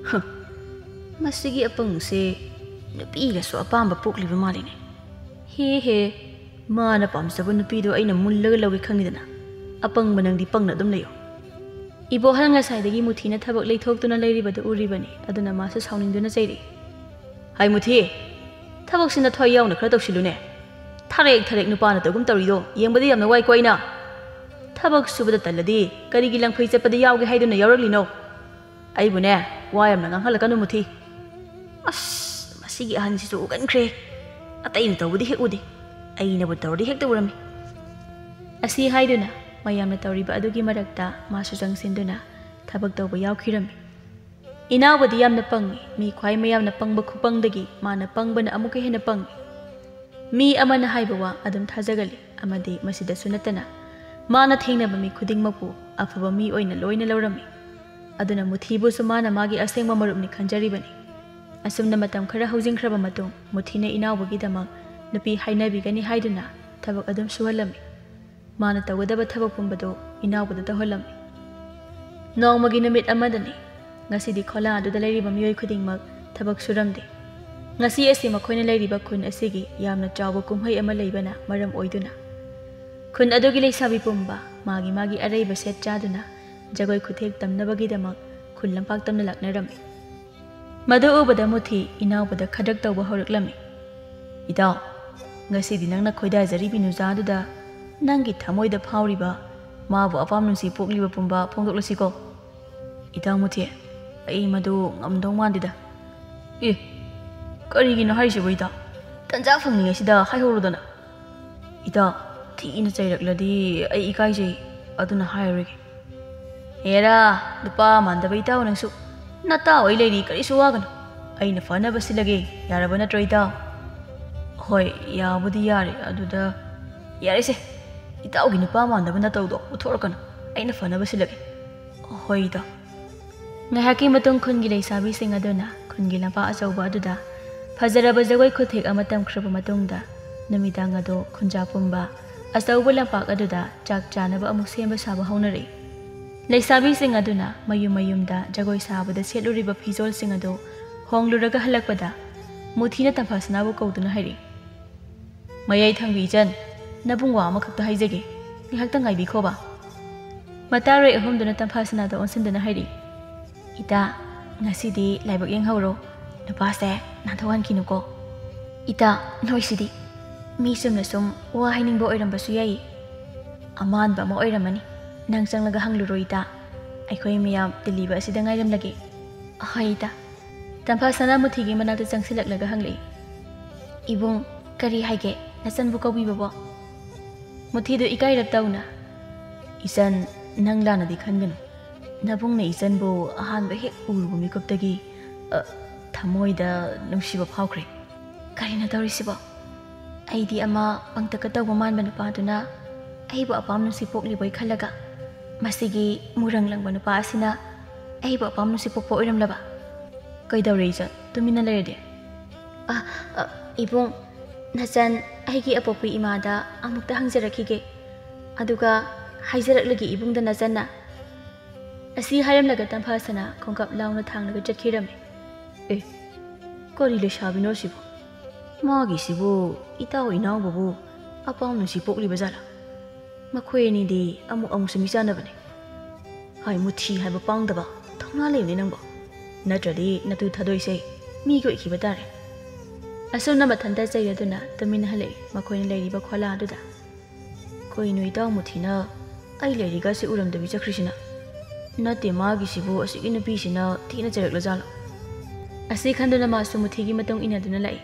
"ꯍ, ꯃꯁꯤꯒꯤ ꯑꯄꯪꯁꯦ ꯅꯨꯄꯤꯒꯁꯨ ꯑꯄꯥꯝꯕ ꯄꯣꯛꯂꯤꯕ ꯃꯥꯜꯂꯤꯅꯦ꯫ ꯍꯦ ꯍꯦ, ꯃꯥꯅ ꯄꯥꯝꯖꯕ ꯅꯨꯄꯤꯗꯣ ꯑꯩꯅ ꯃꯨꯜꯂꯒ ꯂꯧꯒꯦ ꯈꯪꯉꯤꯗꯅ꯫ ꯑꯄꯪꯕ ꯅꯪꯗꯤ ꯄꯪꯅ ꯑꯗꯨꯝ ꯂꯩꯌꯣ꯫" ꯏꯕꯣꯍꯜ ꯉꯁꯥꯏꯗꯒꯤ ꯃꯨꯊꯤꯅ ꯊꯕꯛ ꯂꯩꯊꯣꯛꯇꯨꯅ ꯂꯩꯔꯤꯕꯗꯨ ꯎꯔꯤꯕꯅꯤ, ꯑꯗꯨꯅ ꯃꯥꯁꯨ ꯁꯥꯎꯅꯤꯡꯗꯨꯅ ꯆꯩꯔꯛꯏ꯫ "ꯍꯥꯏ ꯃꯨꯊꯤ, ꯊꯕꯛꯁꯤ ꯅꯊ꯭ꯋꯥꯏ ꯌꯥꯎꯅ ꯈꯔ ꯇꯧꯁꯤꯜꯂꯨꯅꯦ꯫ ꯊꯔꯦꯛ ꯊꯔꯦꯛ ꯅꯨꯄꯥꯅ ꯇꯧꯒꯨꯝ ꯇꯧꯔꯤꯗꯣ ꯌꯦꯡꯕꯗ ꯌꯥꯝꯅ ꯋꯥꯏꯀꯣ ꯑꯩꯅ꯫ ꯊꯕꯛ ꯁꯨꯕꯗ ꯇꯜꯂꯗꯤ ꯀꯔꯤꯒꯤ ꯂꯪꯐꯩ ꯆꯠꯄꯗ ꯌꯥꯎꯒꯦ ꯍꯥꯏꯗꯨꯅ ꯌꯥꯎꯔꯛꯂꯤꯅꯣ? ꯑꯩꯕꯨꯅꯦ, ꯋꯥ ꯌꯥꯝꯅ ꯉꯥꯡꯍꯜꯂꯛꯀꯅꯨ, ꯃꯨꯊꯤ꯫ ꯑꯁ, ꯃꯁꯤꯒꯤ ꯑꯍꯟꯁꯤꯁꯨ ꯎꯒꯟꯈ꯭ꯔꯦ꯫ ꯑꯇꯩꯅ ꯇꯧꯕꯗꯤ ꯍꯦꯛ ꯎꯗꯦ, ꯑꯩꯅꯕꯨ ꯇꯧꯔꯗꯤ ꯍꯦꯛꯇ ꯎꯔꯝꯃꯤ꯫ ꯑꯁꯤ ꯍꯥꯏꯗꯨꯅ ꯃꯌꯥꯝꯅ ꯇꯧꯔꯤꯕ ꯑꯗꯨꯒꯤ ꯃꯔꯛꯇ ꯃꯥꯁꯨ ꯆꯪꯁꯤꯟꯗꯨꯅ ꯊꯕꯛ ꯇꯧꯕ ꯌꯥꯎꯈꯤꯔꯝꯃꯤ꯫ ꯏꯅꯥꯎꯕꯗꯤ ꯌꯥꯝꯅ ꯄꯪꯉꯤ, ꯃꯤ ꯈ꯭ꯋꯥꯏ ꯃꯌꯥꯝꯅ ꯄꯪꯕ ꯈꯨꯄꯪꯗꯒꯤ ꯃꯥꯅ ꯄꯪꯕꯅ ꯑꯃꯨꯛꯀ ꯍꯦꯟꯅ ꯄꯪꯉꯤ꯫ ꯃꯤ ꯑꯃꯅ ꯍꯥꯏꯕ ꯋꯥ ꯑꯗꯨꯝ ꯊꯥꯖꯒꯜꯂꯤ, ꯑꯃꯗꯤ ꯃꯁꯤꯗꯁꯨ ꯅꯠꯇꯅ ꯃꯥꯅ ꯊꯦꯡꯅꯕ ꯃꯤ ꯈꯨꯗꯤꯡꯃꯛꯄꯨ ꯑꯐꯕ ꯃꯤ ꯑꯣꯏꯅ ꯂꯣꯏꯅ ꯂꯧꯔꯝꯃꯤ꯫ ꯑꯗꯨꯅ ꯃꯨꯊꯤꯕꯨꯁꯨ ꯃꯥꯅ ꯃꯥꯒꯤ ꯑꯁꯦꯡꯕ ꯃꯔꯨꯞꯅꯤ ꯈꯟꯖꯔꯤꯕꯅꯤ꯫ ꯑꯁꯨꯝꯅ ꯃꯇꯝ ꯈꯔ ꯍꯧꯖꯤꯟꯈ꯭ꯔꯕ ꯃꯇꯨꯡ, ꯃꯨꯊꯤꯅ ꯏꯅꯥꯎꯕꯒꯤꯗꯃꯛ ꯅꯨꯄꯤ ꯍꯥꯏꯅꯕꯤꯒꯅꯤ ꯍꯥꯏꯗꯨꯅ ꯊꯕꯛ ꯑꯗꯨꯝ ꯁꯨꯍꯜꯂꯝꯃꯤ꯫ ꯃꯥꯅ ꯇꯧꯒꯗꯕ ꯊꯕꯛ ꯄꯨꯝꯕꯗꯨ ꯏꯅꯥꯎꯕꯗ ꯇꯧꯍꯜꯂꯝꯃꯤ꯫ ꯅꯣꯡꯃꯒꯤ ꯅꯨꯃꯤꯠ ꯑꯃꯗꯅꯤ꯫ ꯉꯁꯤꯗꯤ ꯈꯣꯂꯥ ꯑꯗꯨꯗ ꯂꯩꯔꯤꯕ ꯃꯤꯑꯣꯏ ꯈꯨꯗꯤꯡꯃꯛ ꯊꯕꯛ ꯁꯨꯔꯝꯗꯦ꯫ ꯉꯁꯤ ꯑꯁꯤ ꯃꯈꯣꯏꯅ ꯂꯩꯔꯤꯕ ꯈꯨꯟ ꯑꯁꯤꯒꯤ ꯌꯥꯝꯅ ꯆꯥꯎꯕ ꯀꯨꯝꯍꯩ ꯑꯃ ꯂꯩꯕꯅ ꯃꯔꯝ ꯑꯣꯏꯗꯨꯅ, ꯈꯨꯟ ꯑꯗꯨꯒꯤ ꯂꯩꯁꯥꯕꯤ ꯄꯨꯝꯕ ꯃꯥꯒꯤ ꯃꯥꯒꯤ ꯑꯔꯩꯕ ꯁꯦꯠ ꯆꯥꯗꯨꯅ ꯖꯒꯣꯏ ꯈꯨꯊꯦꯛ ꯇꯝꯅꯕꯒꯤꯗꯃꯛ ꯈꯨꯜ ꯂꯝꯄꯥꯛ ꯇꯝꯅ ꯂꯥꯛꯅꯔꯝꯃꯤ꯫ ꯃꯗꯨ ꯎꯕꯗ ꯃꯨꯊꯤ ꯏꯅꯥꯎꯕꯗ ꯈꯗ꯭ꯔꯛ ꯇꯧꯕ ꯍꯧꯔꯛꯂꯝꯃꯤ꯫ "ꯏꯇꯥꯎ, ꯉꯁꯤꯗꯤ ꯅꯪꯅ ꯈꯣꯏꯗꯥꯖꯔꯤꯕꯤ ꯅꯨꯖꯥꯗꯨꯗ ꯅꯪꯒꯤ ꯊꯃꯣꯏꯗ ꯐꯥꯎꯔꯤꯕ, ꯃꯥꯕꯨ ꯑꯄꯥꯝ ꯅꯨꯡꯁꯤ ꯄꯣꯛꯂꯤꯕ ꯄꯨꯝꯕ ꯐꯣꯡꯗꯣꯛꯂꯁꯤꯀꯣ?" "ꯏꯇꯥꯎ ꯃꯨꯊꯤ, ꯑꯩ ꯃꯗꯨ ꯉꯝꯗꯧ ꯃꯥꯟꯗꯦꯗ꯫" "ꯑꯦ, ꯀꯔꯤꯒꯤꯅꯣ ꯍꯥꯏꯔꯤꯁꯤꯕꯨ ꯏꯇꯥꯎ? ꯇꯟꯖꯥ ꯐꯪꯂꯤꯉꯩꯁꯤꯗ ꯍꯥꯏꯍꯧꯔꯣꯗꯅ꯫" "ꯏꯇꯥꯎ, ꯊꯤꯅ ꯆꯩꯔꯛꯂꯗꯤ ꯑꯩ ꯏꯀꯥꯏꯖꯩ, ꯑꯗꯨꯅ ꯍꯥꯏꯔꯔꯣꯏꯒꯦ꯫" "ꯍꯦꯔꯥ, ꯅꯨꯄꯥ ꯃꯥꯟꯗꯕ ꯏꯇꯥꯎ ꯅꯪꯁꯨ꯫ ꯅꯇꯥꯎ ꯑꯩ ꯂꯩꯔꯤ, ꯀꯔꯤꯁꯨ ꯋꯥꯒꯅꯨ꯫ ꯑꯩꯅ ꯐꯅꯕ ꯁꯤꯜꯂꯒꯦ, ꯌꯥꯔꯕ ꯅꯠꯇ꯭ꯔꯣ ꯏꯇꯥꯎ?" "ꯍꯣꯏ, ꯌꯥꯕꯨꯗꯤ ꯌꯥꯔꯦ, ꯑꯗꯨꯗ..." "ꯌꯥꯔꯦꯁꯦ, ꯏꯇꯥꯎꯒꯤ ꯅꯨꯄꯥ ꯃꯥꯟꯗꯕ ꯅꯇꯧꯗꯣ ꯎꯠꯊꯣꯔꯛꯀꯅꯨ꯫ ꯑꯩꯅ ꯐꯅꯕ ꯁꯤꯜꯂꯒꯦ꯫" "ꯍꯣꯏ ꯏꯇꯥꯎ꯫" ꯉꯥꯏꯍꯥꯛꯀꯤ ꯃꯇꯨꯡ ꯈꯨꯟꯒꯤ ꯂꯩꯁꯥꯕꯤꯁꯤꯡ ꯑꯗꯨꯅ ꯈꯨꯟꯒꯤ ꯂꯝꯄꯥꯛ ꯑꯆꯧꯕ ꯑꯗꯨꯗ ꯐꯖꯔꯕ ꯖꯒꯣꯏ ꯈꯨꯊꯦꯛ ꯑꯃ ꯇꯝꯈ꯭ꯔꯕ ꯃꯇꯨꯡꯗ, ꯅꯨꯃꯤꯗꯥꯡ ꯑꯗꯨ ꯈꯨꯟꯖꯥ ꯄꯨꯝꯕ ꯑꯆꯧꯕ ꯂꯝꯄꯥꯛ ꯑꯗꯨꯗ ꯆꯥꯛ ꯆꯥꯅꯕ ꯑꯃꯨꯛ ꯁꯦꯝꯕ ꯁꯥꯕ ꯍꯧꯅꯔꯛꯏ꯫ ꯂꯩꯁꯥꯕꯤꯁꯤꯡ ꯑꯗꯨꯅ ꯃꯌꯨꯝ ꯃꯌꯨꯝꯗ ꯖꯒꯣꯏ ꯁꯥꯕꯗ ꯁꯦꯠꯂꯨꯔꯤꯕ ꯐꯤꯖꯣꯜꯁꯤꯡ ꯑꯗꯨ ꯍꯣꯡꯂꯨꯔꯒ ꯍꯜꯂꯛꯄꯗ, ꯃꯨꯊꯤꯅ ꯇꯝꯐꯥꯁꯅꯥꯕꯨ ꯀꯧꯗꯨꯅ ꯍꯥꯏꯔꯛꯏ, "ꯃꯌꯥꯏ ꯊꯪꯕꯤ ꯏꯆꯟ, ꯅꯕꯨꯡ ꯋꯥ ꯑꯃꯈꯛꯇ ꯍꯥꯏꯖꯒꯦ, ꯉꯥꯏꯍꯥꯛꯇꯪ ꯉꯥꯏꯕꯤꯈꯣꯕ꯫" ꯃꯇꯥꯔꯣꯏ ꯑꯍꯨꯝꯗꯨꯅ ꯇꯝꯐꯥꯁꯅꯥꯗ ꯑꯣꯟꯁꯤꯟꯗꯨꯅ ꯍꯥꯏꯔꯛꯏ, "ꯏꯇꯥ, ꯉꯁꯤꯗꯤ ꯂꯥꯏꯕꯛ ꯌꯦꯡꯍꯧꯔꯣ, ꯅꯨꯄꯥꯁꯦ ꯅꯥꯟꯊꯣꯛꯍꯟꯈꯤꯅꯨꯀꯣ꯫" "ꯏꯇꯥ, ꯅꯣꯏꯁꯤꯗꯤ, ꯃꯤ ꯆꯨꯝꯅ ꯁꯨꯝ ꯋꯥ ꯍꯥꯏꯅꯤꯡꯕ ꯑꯣꯏꯔꯝꯕꯁꯨ ꯌꯥꯏꯌꯦ꯫" ꯑꯃꯥꯟꯕ ꯑꯃ ꯑꯣꯏꯔꯝꯃꯅꯤ꯫ ꯅꯪ ꯆꯪꯂꯒ ꯍꯪꯂꯨꯔꯣ ꯏꯇꯥ꯫ ꯑꯩꯈꯣꯏ ꯃꯌꯥꯝ ꯇꯤꯜꯂꯤꯕ ꯑꯁꯤꯗ ꯉꯥꯏꯔꯝꯂꯒꯦ꯫ ꯍꯣꯏ ꯏꯇꯥ꯫ ꯇꯝꯐꯥꯁꯅꯥ ꯃꯨꯊꯤꯒꯤ ꯃꯅꯥꯛꯇ ꯆꯪꯁꯤꯜꯂꯛꯂꯒ ꯍꯪꯂꯛꯏ, "ꯏꯕꯨꯡ, ꯀꯔꯤ ꯍꯥꯏꯒꯦ? ꯅꯆꯟꯕꯨ ꯀꯧꯕꯤꯕꯕꯣ?" ꯃꯨꯊꯤꯗꯨ ꯏꯀꯥꯏꯔꯞ ꯇꯧꯅ, "ꯏꯆꯟ, ꯅꯪ ꯂꯥꯟꯅꯗꯤ ꯈꯟꯒꯅꯨ꯫ ꯅꯕꯨꯡꯅ ꯏꯆꯟꯕꯨ ꯑꯍꯥꯟꯕ ꯍꯦꯛ ꯎꯔꯨꯕ ꯃꯤꯀꯨꯞꯇꯒꯤ, ꯑ, ꯊꯃꯣꯏꯗ ꯅꯨꯡꯁꯤꯕ ꯐꯥꯎꯈ꯭ꯔꯦ꯫" "ꯀꯔꯤꯅꯣ ꯇꯧꯔꯤꯁꯤꯕꯣ? ꯑꯩꯗꯤ ꯑꯃ ꯄꯪꯇꯛꯀ ꯇꯧꯕ ꯃꯥꯟꯕ ꯅꯨꯄꯥꯗꯨꯅ ꯑꯩꯕꯨ ꯑꯄꯥꯝ ꯅꯨꯡꯁꯤ ꯄꯣꯛꯂꯤꯕꯣꯏ ꯈꯜꯂꯒ, ꯃꯁꯤꯒꯤ ꯃꯨꯔꯪ ꯂꯪꯕ ꯅꯨꯄꯥ ꯑꯁꯤꯅ ꯑꯩꯕꯨ ꯑꯄꯥꯝ ꯅꯨꯡꯁꯤ ꯄꯣꯛꯄ ꯑꯣꯏꯔꯝꯂꯕ?" "ꯀꯩꯗꯧꯔꯦ ꯏꯆꯟ, ꯇꯨꯃꯤꯟꯅ ꯂꯩꯔꯗꯤ?" "ꯑ, ꯑ, ꯏꯕꯨꯡ, ꯅꯆꯟ ꯑꯩꯒꯤ ꯑꯄꯣꯛꯄꯤ ꯏꯃꯥꯗ ꯑꯃꯨꯛꯇ ꯍꯪꯖꯔꯛꯈꯤꯒꯦ꯫ ꯑꯗꯨꯒ ꯍꯥꯏꯖꯔꯛꯂꯒꯦ ꯏꯕꯨꯡꯗ ꯅꯆꯟꯅ꯫" ꯑꯁꯤ ꯍꯥꯏꯔꯝꯂꯒ ꯇꯝꯐꯥꯁꯅꯥ ꯈꯣꯡꯀꯥꯞ ꯂꯥꯎꯅ ꯊꯥꯡꯂꯒ ꯆꯠꯈꯤꯔꯝꯃꯤ꯫ "ꯑꯦ, ꯀꯔꯤ ꯂꯩꯁꯥꯕꯤꯅꯣ ꯁꯤꯕꯨ? ꯃꯥꯒꯤꯁꯤꯕꯨ ꯏꯇꯥꯎ ꯏꯅꯥꯎꯕꯕꯨ ꯑꯄꯥꯝ ꯅꯨꯡꯁꯤ ꯄꯣꯛꯂꯤꯕ ꯖꯥꯠꯂꯥ? ꯃꯈꯣꯏ ꯑꯅꯤꯗꯤ ꯑꯃꯨꯛ ꯑꯃꯨꯛꯁꯨ ꯃꯤꯆꯥꯟꯅꯕꯅꯤ꯫ ꯍꯥꯏ ꯃꯨꯊꯤ ꯍꯥꯏꯕ ꯄꯥꯡꯗꯕ, ꯊꯧꯅꯥ ꯂꯩꯕꯅꯤ ꯅꯪꯕꯣ꯫ ꯅꯠꯇ꯭ꯔꯗꯤ ꯅꯇꯨ ꯊꯥꯗꯣꯏꯁꯦ ꯃꯤꯒꯤ ꯑꯣꯏꯈꯤꯕ ꯇꯥꯔꯦ꯫" ꯑꯁꯨꯝꯅ ꯃꯊꯟꯇ ꯆꯩꯔꯗꯨꯅ ꯇꯨꯃꯤꯟꯅ ꯍꯜꯂꯛꯏ ꯃꯈꯣꯏꯅ ꯂꯩꯔꯤꯕ ꯈꯣꯂꯥ ꯑꯗꯨꯗ꯫ "ꯀꯩꯅꯣ ꯏꯇꯥꯎ ꯃꯨꯊꯤꯅ ꯑꯩ ꯂꯩꯔꯤꯒꯁꯤ ꯎꯔꯝꯗꯕꯤ ꯆꯠꯈ꯭ꯔꯤꯁꯤꯅ? ꯅꯠꯇꯦ, ꯃꯥꯒꯤꯁꯤꯕꯨ ꯑꯁꯤꯒꯤ ꯅꯨꯄꯤꯁꯤꯅ ꯊꯤꯅ ꯆꯩꯔꯛꯂꯖꯥꯠꯂꯣ?" ꯑꯁꯤ ꯈꯟꯗꯨꯅ ꯃꯥꯁꯨ ꯃꯨꯊꯤꯒꯤ ꯃꯇꯨꯡ ꯏꯟꯅꯗꯨꯅ ꯂꯥꯛꯏ꯫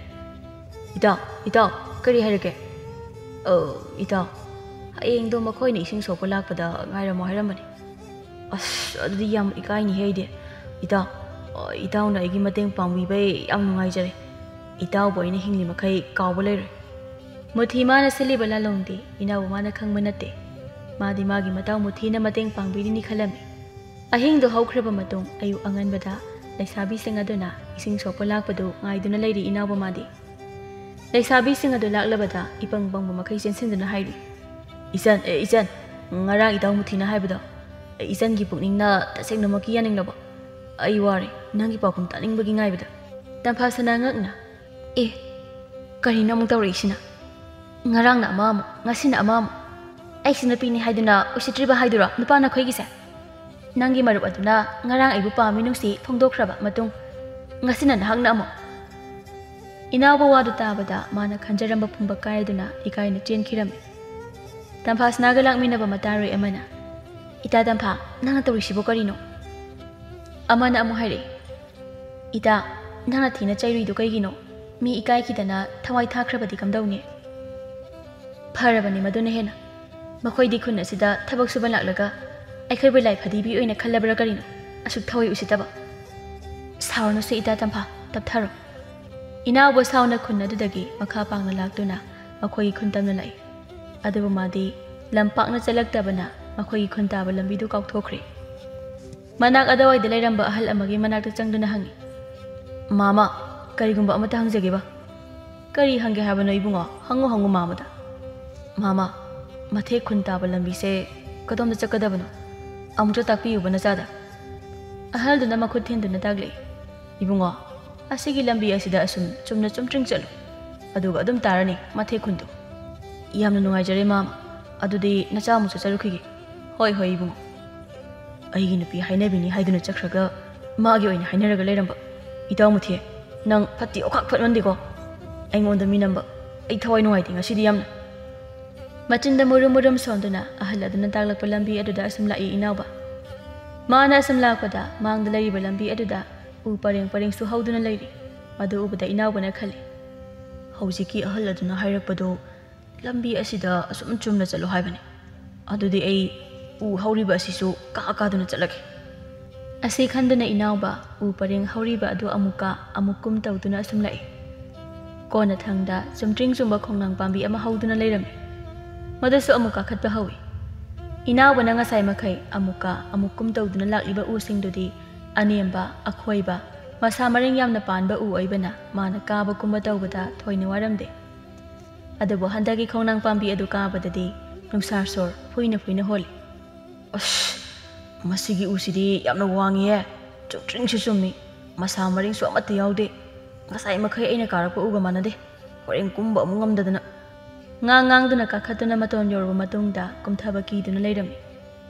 "ꯏꯇꯥꯎ, ꯏꯇꯥꯎ, ꯀꯔꯤ ꯍꯥꯏꯔꯒꯦ?" "ꯑ, ꯏꯇꯥꯎ, ꯍꯌꯦꯡꯗꯣ ꯃꯈꯣꯏꯅ ꯏꯁꯤꯡ ꯁꯣꯛꯄ ꯂꯥꯛꯄꯗ ꯉꯥꯏꯔꯝꯃꯣ ꯍꯥꯏꯔꯝꯕꯅꯤ꯫" "ꯑꯁ, ꯑꯗꯨꯗꯤ ꯌꯥꯝ ꯏꯀꯥꯏꯅꯤꯍꯦ ꯑꯩꯗꯤ꯫ ꯏꯇꯥꯎ, ꯑ, ꯏꯇꯥꯎꯅ ꯑꯩꯒꯤ ꯃꯇꯦꯡ ꯄꯥꯡꯕꯤꯕꯩ ꯌꯥꯝ ꯅꯨꯡꯉꯥꯏꯖꯔꯦ꯫ ꯏꯇꯥꯎꯕꯨ ꯑꯩꯅ ꯍꯤꯡꯂꯤ ꯃꯈꯩ ꯀꯥꯎꯕ ꯂꯩꯔꯣꯏ꯫" ꯃꯨꯊꯤ ꯃꯥꯅ ꯁꯤꯜꯂꯤꯕ ꯂꯥꯂꯣꯡꯗꯤ ꯏꯅꯥꯎꯕ ꯃꯥꯅ ꯈꯪꯕ ꯅꯠꯇꯦ꯫ ꯃꯥꯗꯤ ꯃꯥꯒꯤ ꯃꯇꯥꯎ ꯃꯨꯊꯤꯅ ꯃꯇꯦꯡ ꯄꯥꯡꯕꯤꯔꯤꯅꯤ ꯈꯜꯂꯝꯃꯤ꯫ ꯑꯍꯤꯡꯗꯨ ꯍꯧꯈ꯭ꯔꯕ ꯃꯇꯨꯡ ꯑꯌꯨꯛ ꯑꯉꯟꯕꯗ ꯂꯩꯁꯥꯕꯤꯁꯤꯡ ꯑꯗꯨꯅ ꯏꯁꯤꯡ ꯁꯣꯛꯄ ꯂꯥꯛꯄꯗꯨ ꯉꯥꯏꯗꯨꯅ ꯂꯩꯔꯤ ꯏꯅꯥꯎꯕ ꯃꯥꯗꯤ꯫ ꯂꯩꯁꯥꯕꯤꯁꯤꯡ ꯑꯗꯨ ꯂꯥꯛꯂꯕꯗ ꯏꯄꯪ ꯄꯪꯕ ꯃꯈꯩ ꯆꯦꯟꯁꯤꯟꯗꯨꯅ ꯍꯥꯏꯔꯤ, "ꯏꯆꯟ, ꯑꯦ ꯏꯆꯟ, ꯉꯔꯥꯡ ꯏꯇꯥꯎ ꯃꯨꯊꯤꯅ ꯍꯥꯏꯕꯗꯣ, ꯏꯆꯟꯒꯤ ꯄꯨꯛꯅꯤꯡꯅ ꯇꯁꯦꯡꯅꯃꯛꯀꯤ ꯌꯥꯅꯤꯡꯂꯕꯣ? ꯑꯩ ꯋꯥꯔꯦ ꯅꯪꯒꯤ ꯄꯥꯎꯈꯨꯝ ꯇꯥꯅꯤꯡꯕꯒꯤ ꯉꯥꯏꯕꯗ꯫" ꯇꯝꯐꯥꯁꯅꯥ ꯉꯛꯅ, "ꯑꯦ, ꯀꯔꯤꯅꯣ ꯑꯃꯨꯛ ꯇꯧꯔꯛꯏꯁꯤꯅ? ꯉꯔꯥꯡꯅ ꯑꯃ ꯑꯃꯨꯛ, ꯉꯁꯤꯅ ꯑꯃ ꯑꯃꯨꯛ꯫ ꯑꯩꯁꯤ ꯅꯨꯄꯤꯅꯤ ꯍꯥꯏꯗꯨꯅ ꯎꯁꯤꯠꯇ꯭ꯔꯤꯕ ꯍꯥꯏꯗꯨꯔꯣ ꯅꯨꯄꯥ ꯅꯈꯣꯏꯒꯤꯁꯦ? ꯅꯪꯒꯤ ꯃꯔꯨꯞ ꯑꯗꯨꯅ ꯉꯔꯥꯡ ꯑꯩꯕꯨ ꯄꯥꯝꯃꯤ ꯅꯨꯡꯁꯤ ꯐꯣꯡꯗꯣꯛꯈ꯭ꯔꯕ ꯃꯇꯨꯡ, ꯉꯁꯤꯅ ꯅꯍꯥꯛꯅ ꯑꯃꯨꯛ꯫" ꯏꯅꯥꯎꯕ ꯋꯥꯗꯨ ꯇꯥꯕꯗ ꯃꯥꯅ ꯈꯟꯖꯔꯝꯕ ꯄꯨꯝꯕ ꯀꯥꯏꯔꯗꯨꯅ ꯏꯀꯥꯏꯅ ꯆꯦꯟꯈꯤꯔꯝꯃꯤ꯫ ꯇꯝꯐꯥꯁꯅꯥꯒ ꯂꯥꯛꯃꯤꯟꯅꯕ ꯃꯇꯥꯔꯣꯏ ꯑꯃꯅ, "ꯏꯇꯥ ꯇꯝꯐꯥ, ꯅꯪꯅ ꯇꯧꯔꯤꯁꯤꯕꯨ ꯀꯔꯤꯅꯣ?" ꯑꯃꯅ ꯑꯃꯨꯛ ꯍꯥꯏꯔꯛꯏ, "ꯏꯇꯥ, ꯅꯪꯅ ꯊꯤꯅ ꯆꯩꯔꯨꯏꯗꯨ ꯀꯩꯒꯤꯅꯣ? ꯃꯤ ꯏꯀꯥꯏꯈꯤꯗꯅ ꯊꯋꯥꯏ ꯊꯥꯈ꯭ꯔꯕꯗꯤ ꯀꯝꯗꯧꯅꯤ?" "ꯐꯔꯕꯅꯤ ꯃꯗꯨꯅ ꯍꯦꯟꯅ꯫ ꯃꯈꯣꯏꯗꯤ ꯈꯨꯟ ꯑꯁꯤꯗ ꯊꯕꯛ ꯁꯨꯕ ꯂꯥꯛꯂꯒ ꯑꯩꯈꯣꯏꯕꯨ ꯂꯥꯏ ꯐꯗꯤꯕꯤ ꯑꯣꯏꯅ ꯈꯜꯂꯕ꯭ꯔꯥ ꯀꯔꯤꯅꯣ? ꯑꯁꯨꯛ ꯊꯋꯥꯏ ꯎꯁꯤꯠꯇꯕ!" "ꯁꯥꯎꯔꯅꯨꯁꯦ ꯏꯇꯥ ꯇꯝꯐꯥ, ꯇꯞꯊꯔꯣ꯫" ꯏꯅꯥꯎꯕ ꯁꯥꯎꯅ ꯈꯨꯟ ꯑꯗꯨꯗꯒꯤ ꯃꯈꯥ ꯄꯥꯡꯅ ꯂꯥꯛꯇꯨꯅ ꯃꯈꯣꯏꯒꯤ ꯈꯨꯟ ꯇꯝꯅ ꯂꯥꯛꯏ꯫ ꯑꯗꯨꯕꯨ ꯃꯥꯗꯤ ꯂꯝꯄꯥꯛꯅ ꯆꯠꯂꯛꯇꯕꯅ ꯃꯈꯣꯏꯒꯤ ꯈꯨꯟ ꯇꯥꯕ ꯂꯝꯕꯤꯗꯨ ꯀꯥꯎꯊꯣꯛꯈ꯭ꯔꯦ꯫ ꯃꯅꯥꯛ ꯑꯗꯨꯋꯥꯏꯗ ꯂꯩꯔꯝꯕ ꯑꯍꯜ ꯑꯃꯒꯤ ꯃꯅꯥꯛꯇ ꯆꯪꯗꯨꯅ ꯍꯪꯉꯤ, "ꯃꯥꯃ, ꯀꯔꯤꯒꯨꯝꯕ ꯑꯃꯇ ꯍꯪꯖꯒꯦꯕ?" "ꯀꯔꯤ ꯍꯪꯒꯦ ꯍꯥꯏꯕꯅꯣ ꯏꯕꯨꯡꯉꯣ? ꯍꯪꯉꯨ ꯍꯪꯉꯨ ꯃꯥꯃꯗ꯫" "ꯃꯥꯃ, ꯃꯊꯦꯛ ꯈꯨꯟ ꯇꯥꯕ ꯂꯝꯕꯤꯁꯦ ꯀꯗꯣꯝꯗ ꯆꯠꯀꯗꯕꯅꯣ? ꯑꯃꯨꯛꯇ ꯇꯥꯛꯄꯤꯌꯨꯕ ꯅꯆꯥꯗ꯫" ꯑꯍꯜꯗꯨꯅ ꯃꯈꯨꯠ ꯊꯤꯟꯗꯨꯅ ꯇꯥꯛꯂꯛꯏ, "ꯏꯕꯨꯡꯉꯣ, ꯑꯁꯤꯒꯤ ꯂꯝꯕꯤ ꯑꯁꯤꯗ ꯑꯁꯨꯝ ꯆꯨꯝꯅ ꯆꯨꯝꯇ꯭ꯔꯤꯡ ꯆꯠꯂꯨ, ꯑꯗꯨꯒ ꯑꯗꯨꯝ ꯇꯥꯔꯅꯤ ꯃꯊꯦꯛ ꯈꯨꯟꯗꯨ꯫" "ꯌꯥꯝꯅ ꯅꯨꯡꯉꯥꯏꯖꯔꯦ ꯃꯥꯃ, ꯑꯗꯨꯗꯤ ꯅꯆꯥ ꯑꯃꯨꯛ ꯆꯠꯆꯔꯨꯈꯤꯒꯦ꯫" "ꯍꯣꯏ ꯍꯣꯏ ꯏꯕꯨꯡꯉꯣ꯫" "ꯑꯩꯒꯤ ꯅꯨꯄꯤ ꯍꯥꯏꯅꯕꯤꯅꯤ ꯍꯥꯏꯗꯨꯅ ꯆꯠꯈ꯭ꯔꯒ ꯃꯥꯒꯤ ꯑꯣꯏꯅ ꯍꯥꯏꯅꯔꯒ ꯂꯩꯔꯝꯕ꯫ ꯏꯇꯥꯎ ꯃꯊꯦꯛ, ꯅꯪ ꯐꯠꯇꯤ ꯑꯣꯈꯥꯛ ꯐꯠꯃꯟꯗꯦꯀꯣ꯫ ꯑꯩꯉꯣꯟꯗ ꯃꯤꯅꯝꯕ꯫ ꯑꯩ ꯊꯋꯥꯏ ꯅꯨꯡꯉꯥꯏꯇꯦ ꯉꯁꯤꯗꯤ ꯌꯥꯝꯅ꯫" ꯃꯆꯤꯟꯗ ꯃꯨꯔꯨꯝ ꯃꯨꯔꯨꯝ ꯁꯣꯟꯗꯨꯅ ꯑꯍꯜ ꯑꯗꯨꯅ ꯇꯥꯛꯂꯛꯄ ꯂꯝꯕꯤ ꯑꯗꯨꯗ ꯑꯁꯨꯝ ꯂꯥꯛꯏ ꯏꯅꯥꯎꯕ꯫ ꯃꯥꯅ ꯑꯁꯨꯝ ꯂꯥꯛꯄꯗ ꯃꯥꯡꯗ ꯂꯩꯔꯤꯕ ꯂꯝꯕꯤ ꯑꯗꯨꯗ ꯎ ꯄꯔꯦꯡ ꯄꯔꯦꯡꯁꯨ ꯍꯧꯗꯨꯅ ꯂꯩꯔꯤ꯫ ꯃꯗꯨ ꯎꯕꯗ ꯏꯅꯥꯎꯕꯅ ꯈꯜꯂꯤ, "ꯍꯧꯖꯤꯛꯀꯤ ꯑꯍꯜ ꯑꯗꯨꯅ ꯍꯥꯏꯔꯛꯄꯗꯨ ꯂꯝꯕꯤ ꯑꯁꯤꯗ ꯑꯁꯨꯝ ꯆꯨꯝꯅ ꯆꯠꯂꯨ ꯍꯥꯏꯕꯅꯤ꯫ ꯑꯗꯨꯗꯤ ꯑꯩ ꯎ ꯍꯧꯔꯤꯕ ꯑꯁꯤꯁꯨ ꯀꯥ ꯀꯥꯗꯨꯅ ꯆꯠꯂꯒꯦ꯫" ꯑꯁꯤ ꯈꯟꯗꯨꯅ ꯏꯅꯥꯎꯕ ꯎ ꯄꯔꯦꯡ ꯍꯧꯔꯤꯕ ꯑꯗꯨ ꯑꯃꯨꯛ ꯀꯥ ꯑꯃꯨꯛ ꯀꯨꯝ ꯇꯧꯗꯨꯅ ꯑꯁꯨꯝ ꯂꯥꯛꯏ꯫ ꯀꯣꯟꯅꯊꯪꯗ ꯆꯨꯝꯇ꯭ꯔꯤꯡ ꯆꯨꯝꯕ ꯈꯣꯡꯅꯥꯡ ꯄꯥꯝꯕꯤ ꯑꯃ ꯍꯧꯗꯨꯅ ꯂꯩꯔꯝꯃꯤ꯫ ꯃꯗꯨꯁꯨ ꯑꯃꯨꯛ ꯀꯥꯈꯠꯄ ꯍꯧꯏ꯫ ꯏꯅꯥꯎꯕꯅ ꯉꯁꯥꯏ ꯃꯈꯩ ꯑꯃꯨꯛ ꯀꯥ ꯑꯃꯨꯛ ꯀꯨꯝ ꯇꯧꯗꯨꯅ ꯂꯥꯛꯂꯤꯕ ꯎꯁꯤꯡꯗꯨꯗꯤ ꯑꯅꯦꯝꯕ, ꯑꯈꯣꯏꯕ, ꯃꯁꯥ ꯃꯔꯦꯡ ꯌꯥꯝꯅ ꯄꯥꯟꯕ ꯎ ꯑꯣꯏꯕꯅ ꯃꯥꯅ ꯀꯥꯕ ꯀꯨꯝꯕ ꯇꯧꯕꯗ ꯊꯣꯏꯅ ꯋꯥꯔꯝꯗꯦ꯫ ꯑꯗꯨꯕꯨ ꯍꯟꯗꯛꯀꯤ ꯈꯣꯡꯅꯥꯡ ꯄꯥꯝꯕꯤ ꯑꯗꯨ ꯀꯥꯕꯗꯗꯤ ꯅꯨꯡꯁꯥ ꯁꯣꯔ ꯐꯨꯏꯅ ꯐꯨꯏꯅ ꯍꯣꯜꯂꯤ꯫ "ꯑꯁ, ꯃꯁꯤꯒꯤ ꯎꯁꯤꯗꯤ ꯌꯥꯝꯅ ꯋꯥꯡꯉꯤꯍꯦ꯫ ꯆꯨꯝꯇ꯭ꯔꯤꯡꯁꯨ ꯆꯨꯝꯃꯤ꯫ ꯃꯁꯥ ꯃꯔꯦꯡꯁꯨ ꯑꯃꯠꯇ ꯌꯥꯎꯗꯦ꯫ ꯉꯁꯥꯏ ꯃꯈꯩ ꯑꯩꯅ ꯀꯥꯔꯛꯄ ꯎꯒ ꯃꯥꯟꯅꯗꯦ꯫ ꯍꯣꯔꯦꯟ ꯀꯨꯝꯕ ꯑꯃꯨꯛ ꯉꯝꯗꯗꯅ꯫" ꯉꯥꯡ ꯉꯥꯡꯗꯨꯅ ꯀꯥꯈꯠꯇꯨꯅ ꯃꯇꯣꯟ ꯌꯧꯔꯕ ꯃꯇꯨꯡꯗ ꯀꯨꯝꯊꯕ ꯀꯤꯗꯨꯅ ꯂꯩꯔꯝꯃꯤ꯫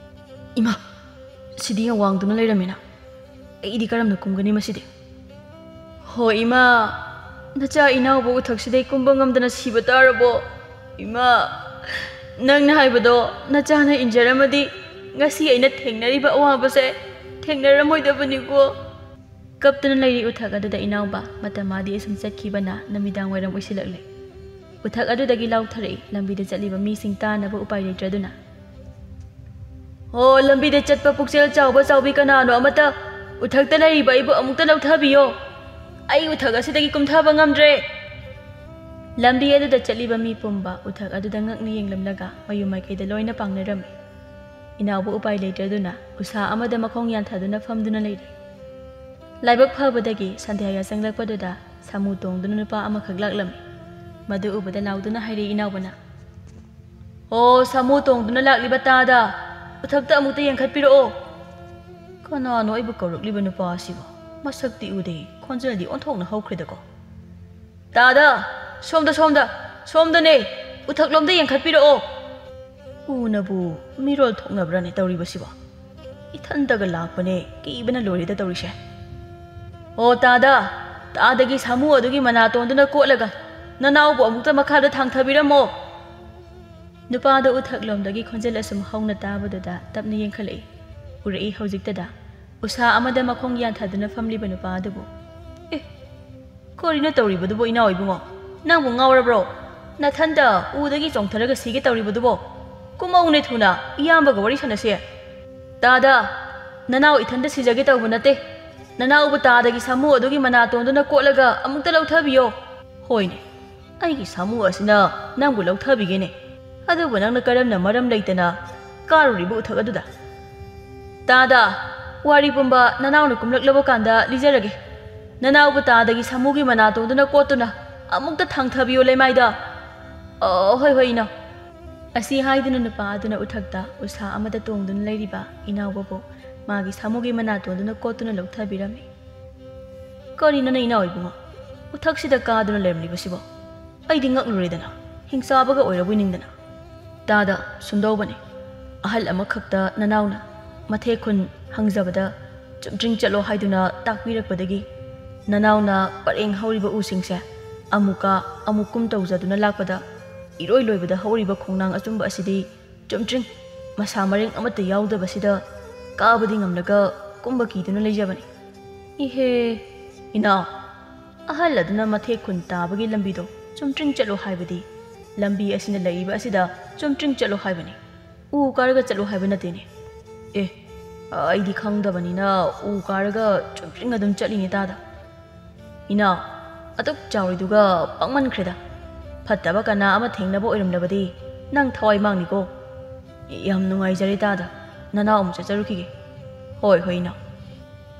"ꯏꯃꯥ, ꯁꯤꯗꯤ ꯌꯥꯝ ꯋꯥꯡꯗꯨꯅ ꯂꯩꯔꯝꯃꯤꯅ꯫ ꯑꯩꯗꯤ ꯀꯔꯝꯅ ꯀꯨꯝꯒꯅꯤ ꯃꯁꯤꯗꯤ?" "ꯍꯣ ꯏꯃꯥ, ꯅꯆꯥ ꯏꯅꯥꯎꯕ ꯎꯊꯛꯁꯤꯗꯩ ꯀꯨꯝꯕ ꯉꯝꯗꯅ ꯁꯤꯕ ꯇꯥꯔꯕꯣ? ꯏꯃꯥ!" ꯅꯪꯅ ꯍꯥꯏꯕꯗꯣ ꯅꯆꯥꯅ ꯏꯟꯖꯔꯝꯃꯗꯤ ꯉꯁꯤ ꯑꯩꯅ ꯊꯦꯡꯅꯔꯤꯕ ꯑꯋꯥꯕꯁꯦ ꯊꯦꯡꯅꯔꯝꯃꯣꯏꯗꯕꯅꯤꯀꯣ꯫ ꯀꯞꯇꯨꯅ ꯂꯩꯔꯤ ꯎꯊꯛ ꯑꯗꯨꯗ ꯏꯅꯥꯎꯕ ꯃꯇꯝ ꯑꯗꯤ ꯑꯁꯨꯝ ꯆꯠꯈꯤꯕꯅ ꯅꯨꯃꯤꯗꯥꯡ ꯋꯥꯏꯔꯝ ꯑꯣꯏꯁꯤꯜꯂꯛꯂꯦ꯫ ꯎꯊꯛ ꯑꯗꯨꯗꯒꯤ ꯂꯥꯎꯊꯔꯛꯏ ꯂꯝꯕꯤꯗ ꯆꯠꯂꯤꯕ ꯃꯤꯁꯤꯡ ꯇꯥꯅꯕ ꯎꯄꯥꯏ ꯂꯩꯇ꯭ꯔꯗꯨꯅ꯫ "ꯍꯣ, ꯂꯝꯕꯤꯗ ꯆꯠꯄ ꯄꯨꯛꯆꯦꯜ ꯆꯥꯎꯕ ꯆꯥꯎꯕꯤ ꯀꯅꯥꯅꯣ ꯑꯃꯇ ꯎꯊꯛꯇ ꯂꯩꯔꯤꯕ ꯑꯩꯕꯨ ꯑꯃꯨꯛꯇ ꯂꯧꯊꯕꯤꯌꯣ꯫ ꯑꯩ ꯎꯊꯛ ꯑꯁꯤꯗꯒꯤ ꯀꯨꯝꯊꯕ ꯉꯝꯗ꯭ꯔꯦ꯫" ꯂꯝꯕꯤ ꯑꯗꯨꯗ ꯆꯠꯂꯤꯕ ꯃꯤ ꯄꯨꯝꯕ ꯎꯊꯛ ꯑꯗꯨꯗ ꯉꯛꯅ ꯌꯦꯡꯂꯝꯂꯒ ꯃꯌꯨꯝ ꯃꯥꯏꯀꯩꯗ ꯂꯣꯏꯅ ꯄꯥꯡꯅꯔꯝꯃꯤ꯫ ꯏꯅꯥꯎꯕ ꯎꯄꯥꯏ ꯂꯩꯇ꯭ꯔꯗꯨꯅ ꯎꯁꯥ ꯑꯃꯗ ꯃꯈꯣꯡ ꯌꯥꯟꯊꯗꯨꯅ ꯐꯝꯗꯨꯅ ꯂꯩꯔꯤ꯫ ꯂꯥꯏꯕꯛ ꯐꯕꯗꯒꯤ ꯁꯟꯙ꯭ꯌꯥ ꯌꯥꯆꯪꯂꯛꯄꯗꯨꯗ ꯁꯥꯃꯨ ꯇꯣꯡꯗꯨꯅ ꯅꯨꯄꯥ ꯑꯃꯈꯛ ꯂꯥꯛꯂꯝꯃꯤ꯫ ꯃꯗꯨ ꯎꯕꯗ ꯂꯥꯎꯗꯨꯅ ꯍꯥꯏꯔꯛꯏ ꯏꯅꯥꯎꯕꯅ, "ꯑꯣ, ꯁꯥꯃꯨ ꯇꯣꯡꯗꯨꯅ ꯂꯥꯛꯂꯤꯕ ꯇꯥꯗ, ꯎꯊꯛꯇ ꯑꯃꯨꯛꯇ ꯌꯦꯡꯈꯠꯄꯤꯔꯛꯑꯣ꯫" "ꯀꯅꯥꯅꯣ ꯑꯩꯕꯨ ꯀꯧꯔꯛꯂꯤꯕ ꯅꯨꯄꯥ ꯑꯁꯤꯕꯣ? ꯃꯁꯛꯇꯤ ꯎꯗꯦ, ꯈꯣꯟꯖꯦꯜꯗꯤ ꯑꯣꯟꯊꯣꯛꯅ ꯍꯧꯈ꯭ꯔꯦꯗꯀꯣ꯫" "ꯇꯥꯗ, ꯁꯣꯝꯗ, ꯁꯣꯝꯗ, ꯁꯣꯝꯗꯅꯦ, ꯎꯊꯛꯂꯣꯝꯗ ꯌꯦꯡꯈꯠꯄꯤꯔꯛꯑꯣ꯫" ꯎꯅꯕꯨ ꯃꯤꯔꯣꯜ ꯊꯣꯛꯅꯕ꯭ꯔꯅꯦ ꯇꯧꯔꯤꯕꯁꯤꯕꯣ? ꯏꯊꯟꯇꯒ ꯂꯥꯛꯄꯅꯦ, ꯀꯤꯕꯅ ꯂꯣꯏꯔꯦꯗ ꯇꯧꯔꯤꯁꯦ꯫ "ꯑꯣ ꯇꯥꯗ, ꯇꯥꯗꯒꯤ ꯁꯥꯃꯨ ꯑꯗꯨꯒꯤ ꯃꯅꯥꯇꯣꯟꯗꯨꯅ ꯀꯣꯠꯂꯒ ꯅꯅꯥꯎꯕꯨ ꯑꯃꯨꯛꯇ ꯃꯈꯥꯗ ꯊꯥꯡꯊꯕꯤꯔꯝꯃꯣ꯫" ꯅꯨꯄꯥꯗꯣ ꯎꯊꯛꯂꯣꯝꯗꯒꯤ ꯈꯣꯟꯖꯦꯜ ꯑꯁꯨꯝ ꯍꯧꯅ ꯇꯥꯕꯗꯨꯗ ꯇꯞꯅ ꯌꯦꯡꯈꯠꯂꯛꯏ꯫ ꯎꯔꯛꯏ ꯍꯧꯖꯤꯛꯇꯗ ꯎꯁꯥ ꯑꯃꯗ ꯃꯈꯣꯡ ꯌꯥꯟꯊꯗꯨꯅ ꯐꯝꯂꯤꯕ ꯅꯨꯄꯥ ꯑꯗꯨꯕꯨ꯫ "ꯑꯦ, ꯀꯔꯤꯅꯣ ꯇꯧꯔꯤꯕꯗꯨꯕꯣ ꯏꯅꯥꯎ ꯏꯕꯨꯡꯉꯣ? ꯅꯪꯕꯨ ꯉꯥꯎꯔꯕ꯭ꯔꯣ? ꯅꯊꯟꯇ ꯎꯗꯒꯤ ꯆꯣꯡꯊꯔꯒ ꯁꯤꯒꯦ ꯇꯧꯔꯤꯕꯗꯨꯕꯣ? ꯀꯨꯝꯃꯧꯅꯦ ꯊꯨꯅ, ꯏꯌꯥꯝꯕꯒ ꯋꯥꯔꯤ ꯁꯥꯟꯅꯁꯦ꯫" "ꯇꯥꯗ, ꯅꯅꯥꯎ ꯏꯊꯟꯇ ꯁꯤꯖꯒꯦ ꯇꯧꯕ ꯅꯠꯇꯦ꯫ ꯅꯅꯥꯎꯕꯨ ꯇꯥꯗꯒꯤ ꯁꯥꯃꯨ ꯑꯗꯨꯒꯤ ꯃꯅꯥꯇꯣꯟꯗꯨꯅ ꯀꯣꯠꯂꯒ ꯑꯃꯨꯛꯇ ꯂꯧꯊꯕꯤꯌꯣ꯫" "ꯍꯣꯏꯅꯦ, ꯑꯩꯒꯤ ꯁꯥꯃꯨ ꯑꯁꯤꯅ ꯅꯪꯕꯨ ꯂꯧꯊꯕꯤꯒꯦꯅꯦ꯫ ꯑꯗꯨꯕꯨ ꯅꯪꯅ ꯀꯔꯝꯅ ꯃꯔꯝ ꯂꯩꯇꯅ ꯀꯥꯔꯨꯔꯤꯕ ꯎꯊꯛ ꯑꯗꯨꯗ?" "ꯇꯥꯗ, ꯋꯥꯔꯤ ꯄꯨꯝꯕ ꯅꯅꯥꯎꯅ ꯀꯨꯝꯂꯛꯂꯕ ꯀꯥꯟꯗ ꯂꯤꯖꯔꯒꯦ꯫ ꯅꯅꯥꯎꯕꯨ ꯇꯥꯗꯒꯤ ꯁꯥꯃꯨꯒꯤ ꯃꯅꯥꯇꯣꯟꯗꯨꯅ ꯀꯣꯠꯇꯨꯅ ꯑꯃꯨꯛꯇ ꯊꯥꯡꯊꯕꯤꯌꯨ ꯂꯩꯃꯥꯏꯗ꯫" "ꯑꯣ, ꯍꯣꯏ, ꯍꯣꯏ, ꯏꯅꯥꯎ꯫" ꯑꯁꯤ ꯍꯥꯏꯗꯨꯅ ꯅꯨꯄꯥ ꯑꯗꯨꯅ ꯎꯊꯛꯇ ꯎꯁꯥ ꯑꯃꯗ ꯇꯣꯡꯗꯨꯅ ꯂꯩꯔꯤꯕ ꯏꯅꯥꯎꯕꯕꯨ ꯃꯥꯒꯤ ꯁꯥꯃꯨꯒꯤ ꯃꯅꯥꯇꯣꯟꯗꯨꯅ ꯀꯣꯠꯇꯨꯅ ꯂꯧꯊꯕꯤꯔꯝꯃꯤ꯫ "ꯀꯔꯤꯅꯣꯅꯦ ꯏꯅꯥꯎ ꯏꯕꯨꯡꯉꯣ? ꯎꯊꯛꯁꯤꯗ ꯀꯥꯗꯨꯅ ꯂꯩꯔꯝꯂꯤꯕꯁꯤꯕꯣ? ꯑꯩꯗꯤ ꯉꯛꯂꯨꯔꯦꯗꯅ, ꯍꯤꯡꯆꯥꯕꯒ ꯑꯣꯏꯔꯕꯣꯏ ꯅꯤꯡꯗꯅ꯫" "ꯇꯥꯗ, ꯁꯨꯝꯗꯧꯕꯅꯤ꯫ ꯑꯍꯜ ꯑꯃꯈꯛꯇ ꯅꯅꯥꯎꯅ ꯃꯊꯦꯛ ꯈꯨꯟ ꯍꯪꯖꯕꯗ ꯆꯨꯞꯗ꯭ꯔꯤꯡ ꯆꯠꯂꯣ ꯍꯥꯏꯗꯨꯅ ꯇꯥꯛꯄꯤꯔꯛꯄꯗꯒꯤ ꯅꯅꯥꯎꯅ ꯄꯔꯦꯡ ꯍꯧꯔꯤꯕ ꯎꯁꯤꯡꯁꯦ ꯑꯃꯨꯛꯀ ꯑꯃꯨꯛ ꯀꯨꯝ ꯇꯧꯖꯗꯨꯅ ꯂꯥꯛꯄꯗ ꯏꯔꯣꯏ ꯂꯣꯏꯕꯗ ꯍꯧꯔꯤꯕ ꯈꯣꯡꯅꯥꯡ ꯑꯆꯨꯝꯕ ꯑꯁꯤꯗꯤ ꯆꯨꯝꯇ꯭ꯔꯤꯡ, ꯃꯁꯥ ꯃꯔꯦꯡ ꯑꯃꯠꯇ ꯌꯥꯎꯗꯕꯁꯤꯗ ꯀꯥꯕꯗꯤ ꯉꯝꯂꯒ ꯀꯨꯝꯕ ꯀꯤꯗꯨꯅ ꯂꯩꯖꯕꯅꯤ꯫ ꯏꯍꯦ, ꯏꯅꯥꯎ, ꯑꯍꯜ ꯑꯗꯨꯅ ꯃꯊꯦꯛ ꯈꯨꯟ ꯇꯥꯕꯒꯤ ꯂꯝꯕꯤꯗꯣ ꯆꯨꯝꯇ꯭ꯔꯤꯡ ꯆꯠꯂꯣ ꯍꯥꯏꯕꯗꯤ, ꯂꯝꯕꯤ ꯑꯁꯤꯅ ꯂꯩꯔꯤꯕ ꯑꯁꯤꯗ ꯆꯨꯝꯇ꯭ꯔꯤꯡ ꯆꯠꯂꯣ ꯍꯥꯏꯕꯅꯤ, ꯎ ꯀꯥꯔꯒ ꯆꯠꯂꯣ ꯍꯥꯏꯕ ꯅꯠꯇꯦꯅꯦ꯫ ꯑꯦ, ꯑꯩꯗꯤ ꯈꯪꯗꯕꯅꯤꯅ ꯎ ꯀꯥꯔꯒ ꯆꯨꯝꯇ꯭ꯔꯤꯡ ꯑꯗꯨꯝ ꯆꯠꯂꯤꯅꯦ ꯇꯥꯗ꯫ ꯏꯅꯥꯎ, ꯑꯗꯨꯛ ꯆꯥꯎꯔꯤꯗꯨꯒ ꯄꯪꯃꯟꯈ꯭ꯔꯦꯗ꯫ ꯐꯠꯇꯕ ꯀꯅꯥ ꯑꯃ ꯊꯦꯡꯅꯕ ꯑꯣꯏꯔꯝꯂꯕꯗꯤ ꯅꯪ ꯊꯋꯥꯏ ꯃꯥꯡꯅꯤꯀꯣ꯫ ꯌꯥꯝ ꯅꯨꯡꯉꯥꯏꯖꯔꯦ ꯇꯥꯗ, ꯅꯅꯥꯎ ꯑꯃꯨꯛ ꯆꯠꯆꯔꯨꯈꯤꯒꯦ꯫ ꯍꯣꯏ, ꯍꯣꯏ ꯏꯅꯥꯎ꯫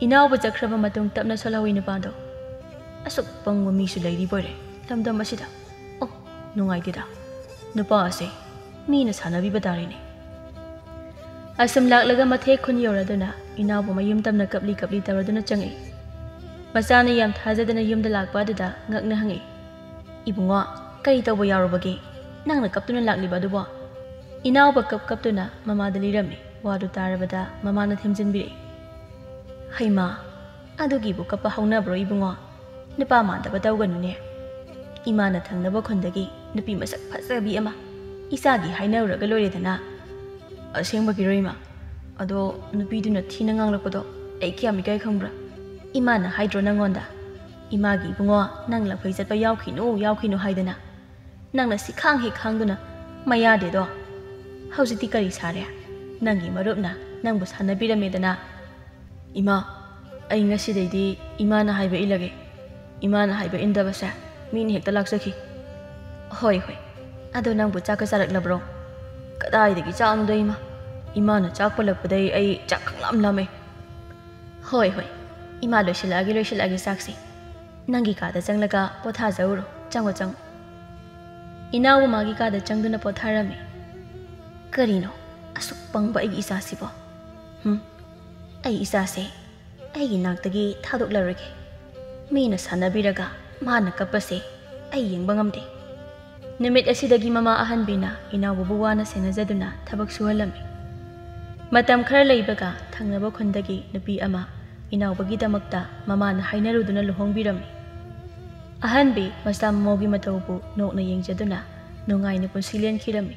ꯏꯅꯥꯎꯕ ꯆꯠꯈ꯭ꯔꯕ ꯃꯇꯨꯡ ꯇꯞꯅ ꯁꯣꯜꯍꯧꯏ ꯅꯨꯄꯥꯗꯣ꯫ ꯑꯁꯨꯛ ꯄꯪꯕ ꯃꯤꯁꯨ ꯂꯩꯔꯤꯕꯣꯏꯔꯦ ꯂꯝꯗꯝ ꯑꯁꯤꯗ꯫ ꯑꯣ, ꯅꯨꯡꯉꯥꯏꯇꯦꯗ꯫ ꯅꯨꯄꯥ ꯑꯁꯦ ꯃꯤꯅ ꯁꯥꯟꯅꯕꯤꯕ ꯇꯥꯔꯦꯅꯦ꯫ ꯑꯁꯨꯝ ꯂꯥꯛꯂꯒ ꯃꯊꯦꯛ ꯈꯨꯟ ꯌꯧꯔꯗꯨꯅ ꯏꯅꯥꯎꯕ ꯃꯌꯨꯝ ꯇꯝꯅ ꯀꯞꯂꯤ ꯀꯞꯂꯤ ꯇꯧꯔꯗꯨꯅ ꯆꯪꯉꯛꯏ꯫ ꯃꯆꯥꯅ ꯌꯥꯝ ꯊꯥꯖꯗꯅ ꯌꯨꯝꯗ ꯂꯥꯛꯄ ꯑꯗꯨꯗ ꯉꯛꯅ ꯍꯪꯉꯛꯏ, "ꯏꯕꯨꯡꯉꯣ, ꯀꯔꯤ ꯇꯧꯕ ꯌꯥꯎꯔꯨꯕꯒꯦ? ꯅꯪꯅ ꯀꯞꯇꯨꯅ ꯂꯥꯛꯂꯤꯕ ꯑꯗꯨꯕꯣ?" ꯏꯅꯥꯎꯕ ꯀꯞ ꯀꯞꯇꯨꯅ ꯃꯃꯥꯗ ꯂꯤꯔꯝꯃꯤ꯫ ꯋꯥꯗꯨ ꯇꯥꯔꯕꯗ ꯃꯃꯥꯅ ꯊꯦꯝꯖꯤꯟꯕꯤꯔꯛꯏ, "ꯍꯩꯃꯥ, ꯑꯗꯨꯒꯤꯕꯨ ꯀꯞꯄ ꯍꯧꯅꯕ꯭ꯔꯣ ꯏꯕꯨꯡꯉꯣ? ꯅꯨꯄꯥ ꯃꯥꯟꯗꯕ ꯇꯧꯒꯅꯨꯅꯦ꯫ ꯏꯃꯥꯅ ꯊꯪꯅꯕ ꯈꯨꯟꯗꯒꯤ ꯅꯨꯄꯤ ꯃꯁꯛ ꯐꯖꯕꯤ ꯑꯃ ꯏꯆꯥꯒꯤ ꯍꯥꯏꯅꯔꯨꯔꯒ ꯂꯣꯏꯔꯦꯗꯅ꯫" "ꯑꯁꯦꯡꯕꯒꯤꯔꯣ ꯏꯃꯥ? ꯑꯗꯣ ꯅꯨꯄꯤꯗꯨꯅ ꯊꯤꯅ ꯉꯥꯡꯂꯛꯄꯗꯣ ꯑꯩ ꯀꯌꯥꯝ ꯏꯀꯥꯏ ꯈꯪꯕ꯭ꯔꯥ? ꯏꯃꯥꯅ ꯍꯥꯏꯗ꯭ꯔꯣ ꯅꯪꯉꯣꯟꯗ, ꯏꯃꯥꯒꯤ ꯏꯕꯨꯡꯉꯣ ꯅꯪ ꯂꯝꯐꯩ ꯆꯠꯄ ꯌꯥꯎꯈꯤꯅꯨ, ꯌꯥꯎꯈꯤꯅꯨ ꯍꯥꯏꯗꯅ? ꯅꯪꯅ ꯁꯤꯈꯥꯡ ꯍꯦꯛ ꯈꯥꯡꯗꯨꯅ ꯃꯌꯥꯗꯦꯗꯣ꯫ ꯍꯧꯖꯤꯛꯇꯤ ꯀꯔꯤ ꯁꯥꯔꯦ? ꯅꯪꯒꯤ ꯃꯔꯨꯞꯅ ꯅꯪꯕꯨ ꯁꯥꯟꯅꯕꯤꯔꯝꯃꯦꯗꯅ꯫" "ꯏꯃꯥ, ꯑꯩ ꯉꯁꯤꯗꯩꯗꯤ ꯏꯃꯥꯅ ꯍꯥꯏꯕ ꯏꯜꯂꯒꯦ꯫ ꯏꯃꯥꯅ ꯍꯥꯏꯕ ꯏꯟꯗꯕꯁꯦ ꯃꯤꯅ ꯍꯦꯛꯇ ꯂꯥꯛꯆꯈꯤ꯫" "ꯍꯣꯏ, ꯍꯣꯏ꯫ ꯑꯗꯣ ꯅꯪꯕꯨ ꯆꯥꯛꯀ ꯆꯥꯔꯛꯂꯕ꯭ꯔꯣ?" "ꯀꯗꯥꯏꯗꯒꯤ ꯆꯥꯛꯅꯣꯗ ꯏꯃꯥ? ꯏꯃꯥꯅ ꯆꯥꯛ ꯄꯜꯂꯛꯄꯗꯩ ꯑꯩ ꯆꯥꯛ ꯈꯪꯂꯥꯝ ꯂꯥꯝꯃꯦ꯫" "ꯍꯣꯏ, ꯍꯣꯏ꯫ ꯏꯃꯥ ꯂꯣꯏꯁꯤꯜꯂꯛꯑꯒꯦ, ꯂꯣꯏꯁꯤꯜꯂꯛꯑꯒꯦ ꯆꯥꯛꯁꯦ꯫ ꯅꯪꯒꯤ ꯀꯥꯗ ꯆꯪꯂꯒ ꯄꯣꯊꯥꯖꯧꯔꯣ꯫ ꯆꯪꯉꯣ, ꯆꯪꯉꯣ꯫" ꯏꯅꯥꯎꯕ ꯃꯥꯒꯤ ꯀꯥꯗ ꯆꯪꯗꯨꯅ ꯄꯣꯊꯥꯔꯝꯃꯤ꯫ ꯀꯔꯤꯅꯣ ꯑꯁꯨꯛ ꯄꯪꯕ ꯑꯩꯒꯤ ꯏꯆꯥꯁꯤꯕꯣ? ꯍꯨꯝ, ꯑꯩ ꯏꯆꯥꯁꯦ ꯑꯩꯒꯤ ꯅꯥꯛꯇꯒꯤ ꯊꯥꯗꯣꯛꯂꯔꯣꯏꯒꯦ꯫ ꯃꯤꯅ ꯁꯥꯟꯅꯕꯤꯔꯒ ꯃꯥꯅ ꯀꯞꯄꯁꯦ ꯑꯩ ꯌꯦꯡꯕ ꯉꯝꯗꯦ꯫ ꯅꯨꯃꯤꯠ ꯑꯁꯤꯗꯒꯤ ꯃꯃꯥ ꯑꯍꯟꯕꯤꯅ ꯏꯅꯥꯎꯕꯕꯨ ꯋꯥꯅ ꯁꯦꯟꯅꯖꯗꯨꯅ ꯊꯕꯛ ꯁꯨꯍꯜꯂꯝꯃꯤ꯫ ꯃꯇꯝ ꯈꯔ ꯂꯩꯕꯒ ꯊꯪꯅꯕ ꯈꯨꯟꯗꯒꯤ ꯅꯨꯄꯤ ꯑꯃ ꯏꯅꯥꯎꯕꯒꯤꯗꯃꯛꯇ ꯃꯃꯥꯅ ꯍꯥꯏꯅꯔꯨꯗꯨꯅ ꯂꯨꯍꯣꯡꯕꯤꯔꯝꯃꯤ꯫ ꯑꯍꯟꯕꯤ ꯃꯆꯥ ꯃꯃꯧꯒꯤ ꯃꯇꯧꯕꯨ ꯅꯣꯛꯅ ꯌꯦꯡꯖꯗꯨꯅ ꯅꯨꯡꯉꯥꯏꯅ ꯄꯨꯟꯁꯤ ꯂꯦꯟꯈꯤꯔꯝꯃꯤ꯫